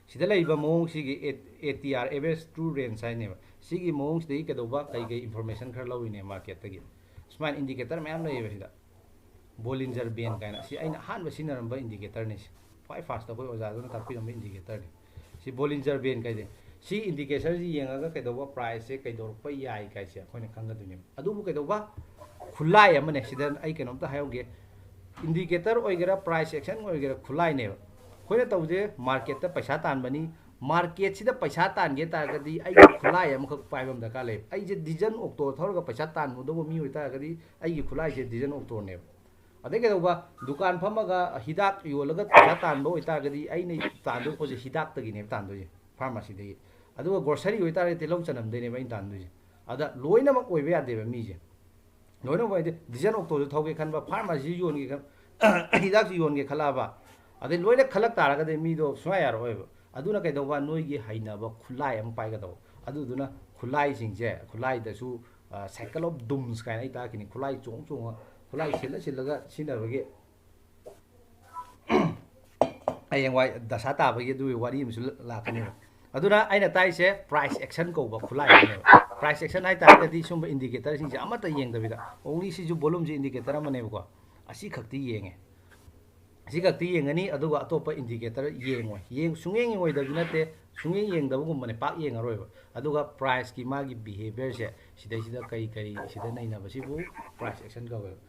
ꯁꯤꯗ ꯂꯩꯔꯤꯕ ꯃꯑꯣꯡꯁꯤꯒꯤ A T R, average true range ꯍꯥꯏꯅꯦꯕ꯫ ꯁꯤꯒꯤ ꯃꯑꯣꯡꯁꯤꯗꯒꯤ ꯀꯩꯗꯧꯕ, ꯀꯩ ꯀꯩ ꯏꯟꯐꯣꯔꯃꯦꯁꯟ ꯈꯔ ꯂꯧꯔꯤꯅꯦ ꯃꯥꯔꯀꯦꯠꯇꯒꯤ꯫ ꯁꯨꯃꯥꯏꯅ ꯏꯟꯗꯤꯀꯦꯇꯔ ꯃꯌꯥꯝ ꯂꯩꯌꯦꯕ ꯁꯤꯗ꯫ ꯕꯣꯂꯤꯟꯖꯔ ꯕꯦꯟ ꯀꯥꯏꯅ, ꯁꯤ ꯑꯩꯅ ꯑꯍꯥꯟꯕ ꯁꯤꯖꯤꯟꯅꯔꯝꯕ ꯏꯟꯗꯤꯀꯦꯇꯔꯅꯤ꯫ ꯁꯤ ꯈ꯭ꯋꯥꯏ ꯐꯥꯔꯁꯇ ꯑꯩꯈꯣꯏ ꯑꯣꯖꯥꯗꯨꯅ ꯇꯥꯛꯄꯤꯔꯝꯕ ꯏꯟꯗꯤꯀꯦꯇꯔꯅꯤ꯫ ꯁꯤ ꯕꯣꯂꯤꯟꯖꯔ ꯕꯦꯟ ꯀꯥꯏꯁꯦ꯫ ꯁꯤ ꯏꯟꯗꯤꯀꯦꯇꯔꯁꯤ ꯌꯦꯡꯉꯒ ꯀꯩꯗꯧꯕ, ꯄ꯭ꯔꯥꯏꯁꯁꯦ ꯀꯩꯗꯧꯔꯛꯄ ꯌꯥꯏ ꯀꯥꯏꯁꯦ ꯑꯩꯈꯣꯏꯅ ꯈꯪꯒꯗꯣꯏꯅꯦꯕ꯫ ꯑꯗꯨꯕꯨ ꯀꯩꯗꯧꯕ, ꯈꯨꯠꯂꯥꯏ ꯑꯃꯅꯦ꯫ ꯁꯤꯗ ꯑꯩ ꯀꯩꯅꯣꯝꯇ ꯍꯥꯏꯍꯧꯒꯦ꯫ ꯏꯟꯗꯤꯀꯦꯇꯔ ꯑꯣꯏꯒꯦꯔꯥ, ꯄ꯭ꯔꯥꯏꯁ ꯑꯦꯛꯁꯟ ꯑꯣꯏꯒꯦꯔꯥ, ꯈꯨꯠꯂꯥꯏꯅꯦꯕ꯫ ꯑꯩꯈꯣꯏꯅ ꯇꯧꯕꯁꯦ ꯃꯥꯔꯀꯦꯠꯇ ꯄꯩꯁꯥ ꯇꯥꯟꯕꯅꯤ, ꯃꯥꯔꯀꯦꯠꯁꯤꯗ ꯄꯩꯁꯥ ꯇꯥꯟꯒꯦ ꯇꯥꯔꯒꯗꯤ ꯑꯩꯒꯤ ꯈꯨꯠꯂꯥꯏ ꯑꯃꯈꯛ ꯄꯥꯏꯕ ꯑꯃ ꯗꯔꯀꯥꯔ ꯂꯩ꯫ ꯑꯩꯁꯦ ꯗꯤꯖꯟ ꯑꯣꯛꯇꯣ ꯊꯧꯔꯒ ꯄꯩꯁꯥ ꯇꯥꯟꯒꯗꯧꯕ ꯃꯤ ꯑꯣꯏꯇꯥꯔꯒꯗꯤ ꯑꯩꯒꯤ ꯈꯨꯠꯂꯥꯏꯁꯦ ꯗꯤꯖꯟ ꯑꯣꯛꯇꯣꯅꯦꯕ꯫ ꯑꯗꯩ ꯀꯩꯗꯧꯕ, ꯗꯨꯀꯥꯟ ꯐꯝꯃꯒ ꯍꯤꯗꯥꯛ ꯌꯣꯜꯂꯒ ꯄꯩꯁꯥ ꯇꯥꯟꯕ ꯑꯣꯏꯇꯥꯔꯒꯗꯤ ꯑꯩꯅ ꯇꯥꯟꯗꯣꯏ ꯄꯣꯠꯁꯦ ꯍꯤꯗꯥꯛꯇꯒꯤꯅꯦꯕ ꯇꯥꯟꯗꯣꯏꯁꯦ, ꯐꯥꯔꯃꯥꯁꯤꯗꯒꯤ꯫ ꯑꯗꯨꯒ ꯒ꯭ꯔꯣꯁꯔꯤ ꯑꯣꯏꯇꯥꯔꯒꯗꯤ ꯇꯤꯜꯍꯧ ꯆꯅꯝꯗꯩꯅꯦꯕ ꯑꯩꯅ ꯇꯥꯟꯗꯣꯏꯁꯦ꯫ ꯑꯗ ꯂꯣꯏꯅꯃꯛ ꯑꯣꯏꯕ ꯌꯥꯗꯦꯕ ꯃꯤꯁꯦ꯫ ꯂꯣꯏꯅꯃꯛ ꯑꯣꯏꯗꯦ꯫ ꯗꯤꯖꯟ ꯑꯣꯛꯇꯣꯁꯨ ꯊꯧꯒꯦ ꯈꯟꯕ, ꯐꯥꯔꯃꯥꯁꯤꯁꯨ ꯌꯣꯟꯒꯦ ꯈꯟꯕ, ꯍꯤꯗꯥꯛꯁꯨ ꯌꯣꯟꯒꯦ ꯈꯜꯂꯛꯑꯕ, ꯑꯗꯩ ꯂꯣꯏꯅ ꯈꯜꯂꯛ ꯇꯥꯔꯒꯗꯤ ꯃꯤꯗꯣ ꯁꯨꯡꯌꯥ ꯌꯥꯔꯛꯑꯣꯏꯕ꯫ ꯑꯗꯨꯅ ꯀꯩꯗꯧꯕ, ꯅꯣꯏꯒꯤ ꯍꯩꯅꯕ ꯈꯨꯠꯂꯥꯏ ꯑꯃ ꯄꯥꯏꯒꯗꯧꯕ꯫ ꯑꯗꯨꯗꯨꯅ ꯈꯨꯠꯂꯥꯏꯁꯤꯡꯁꯦ, ꯈꯨꯠꯂꯥꯏꯗꯁꯨ ꯁꯥꯏꯀꯜ ꯑꯣꯐ ꯗꯨꯝꯁ ꯀꯥꯏꯅ ꯑꯩ ꯇꯥꯛꯈꯤꯅꯤ꯫ ꯈꯨꯠꯂꯥꯏ ꯆꯣꯡ ꯆꯣꯡꯉ, ꯈꯨꯠꯂꯥꯏ ꯁꯤꯜꯂ ꯁꯤꯜꯂꯒ ꯁꯤꯖꯤꯟꯅꯕꯒꯤ ꯍꯌꯦꯡꯋꯥꯏ ꯗꯁꯥ ꯇꯥꯕꯒꯤ ꯑꯗꯨꯒꯤ ꯋꯥꯔꯤ ꯑꯃꯁꯨ ꯂꯥꯛꯀꯅꯦꯕ꯫ ꯑꯗꯨꯅ ꯑꯩꯅ ꯇꯥꯛꯏꯁꯦ ꯄ꯭ꯔꯥꯏꯁ ꯑꯦꯛꯁꯟ ꯀꯧꯕ ꯈꯨꯠꯂꯥꯏ ꯑꯃꯅꯦꯕ꯫ ꯄ꯭ꯔꯥꯏꯁ ꯑꯦꯛꯁꯟ ꯍꯥꯏꯇꯥꯔꯒꯗꯤ ꯁꯨꯝꯕ ꯏꯟꯗꯤꯀꯦꯇꯔꯁꯤꯡꯁꯦ ꯑꯃꯠꯇ ꯌꯦꯡꯗꯕꯤꯗ, ꯑꯣꯡꯂꯤ ꯁꯤꯁꯨ ꯕꯣꯂꯨꯝꯁꯦ ꯏꯟꯗꯤꯀꯦꯇꯔ ꯑꯃꯅꯦꯕꯀꯣ, ꯑꯁꯤ ꯈꯛꯇꯤ ꯌꯦꯡꯉꯦ꯫ ꯑꯁꯤ ꯈꯛꯇꯤ ꯌꯦꯡꯒꯅꯤ, ꯑꯗꯨꯒ ꯑꯇꯣꯞꯄ ꯏꯟꯗꯤꯀꯦꯇꯔ ꯌꯦꯡꯉꯣꯏ꯫ ꯌꯦꯡ-, ꯁꯨꯡꯌꯦꯡ ꯌꯦꯡꯉꯣꯏꯗꯕꯗꯤ ꯅꯠꯇꯦ, ꯁꯨꯡꯌꯦꯡ ꯌꯦꯡꯗꯕꯒꯨꯝꯕꯅꯦ, ꯄꯥꯛ ꯌꯦꯡꯉꯔꯣꯏꯕ꯫ ꯑꯗꯨꯒ ꯄ꯭ꯔꯥꯏꯁꯀꯤ ꯃꯥꯒꯤ ꯕꯤꯍꯦꯕꯤꯌꯔꯁꯦ, ꯁꯤꯗꯩꯁꯤꯗ ꯀꯔꯤ ꯀꯔꯤ ꯁꯤꯗ ꯅꯩꯅꯕꯁꯤꯕꯨ ꯄ꯭ꯔꯥꯏꯁ ꯑꯦꯛꯁꯟ ꯀꯧꯋꯦꯕ꯫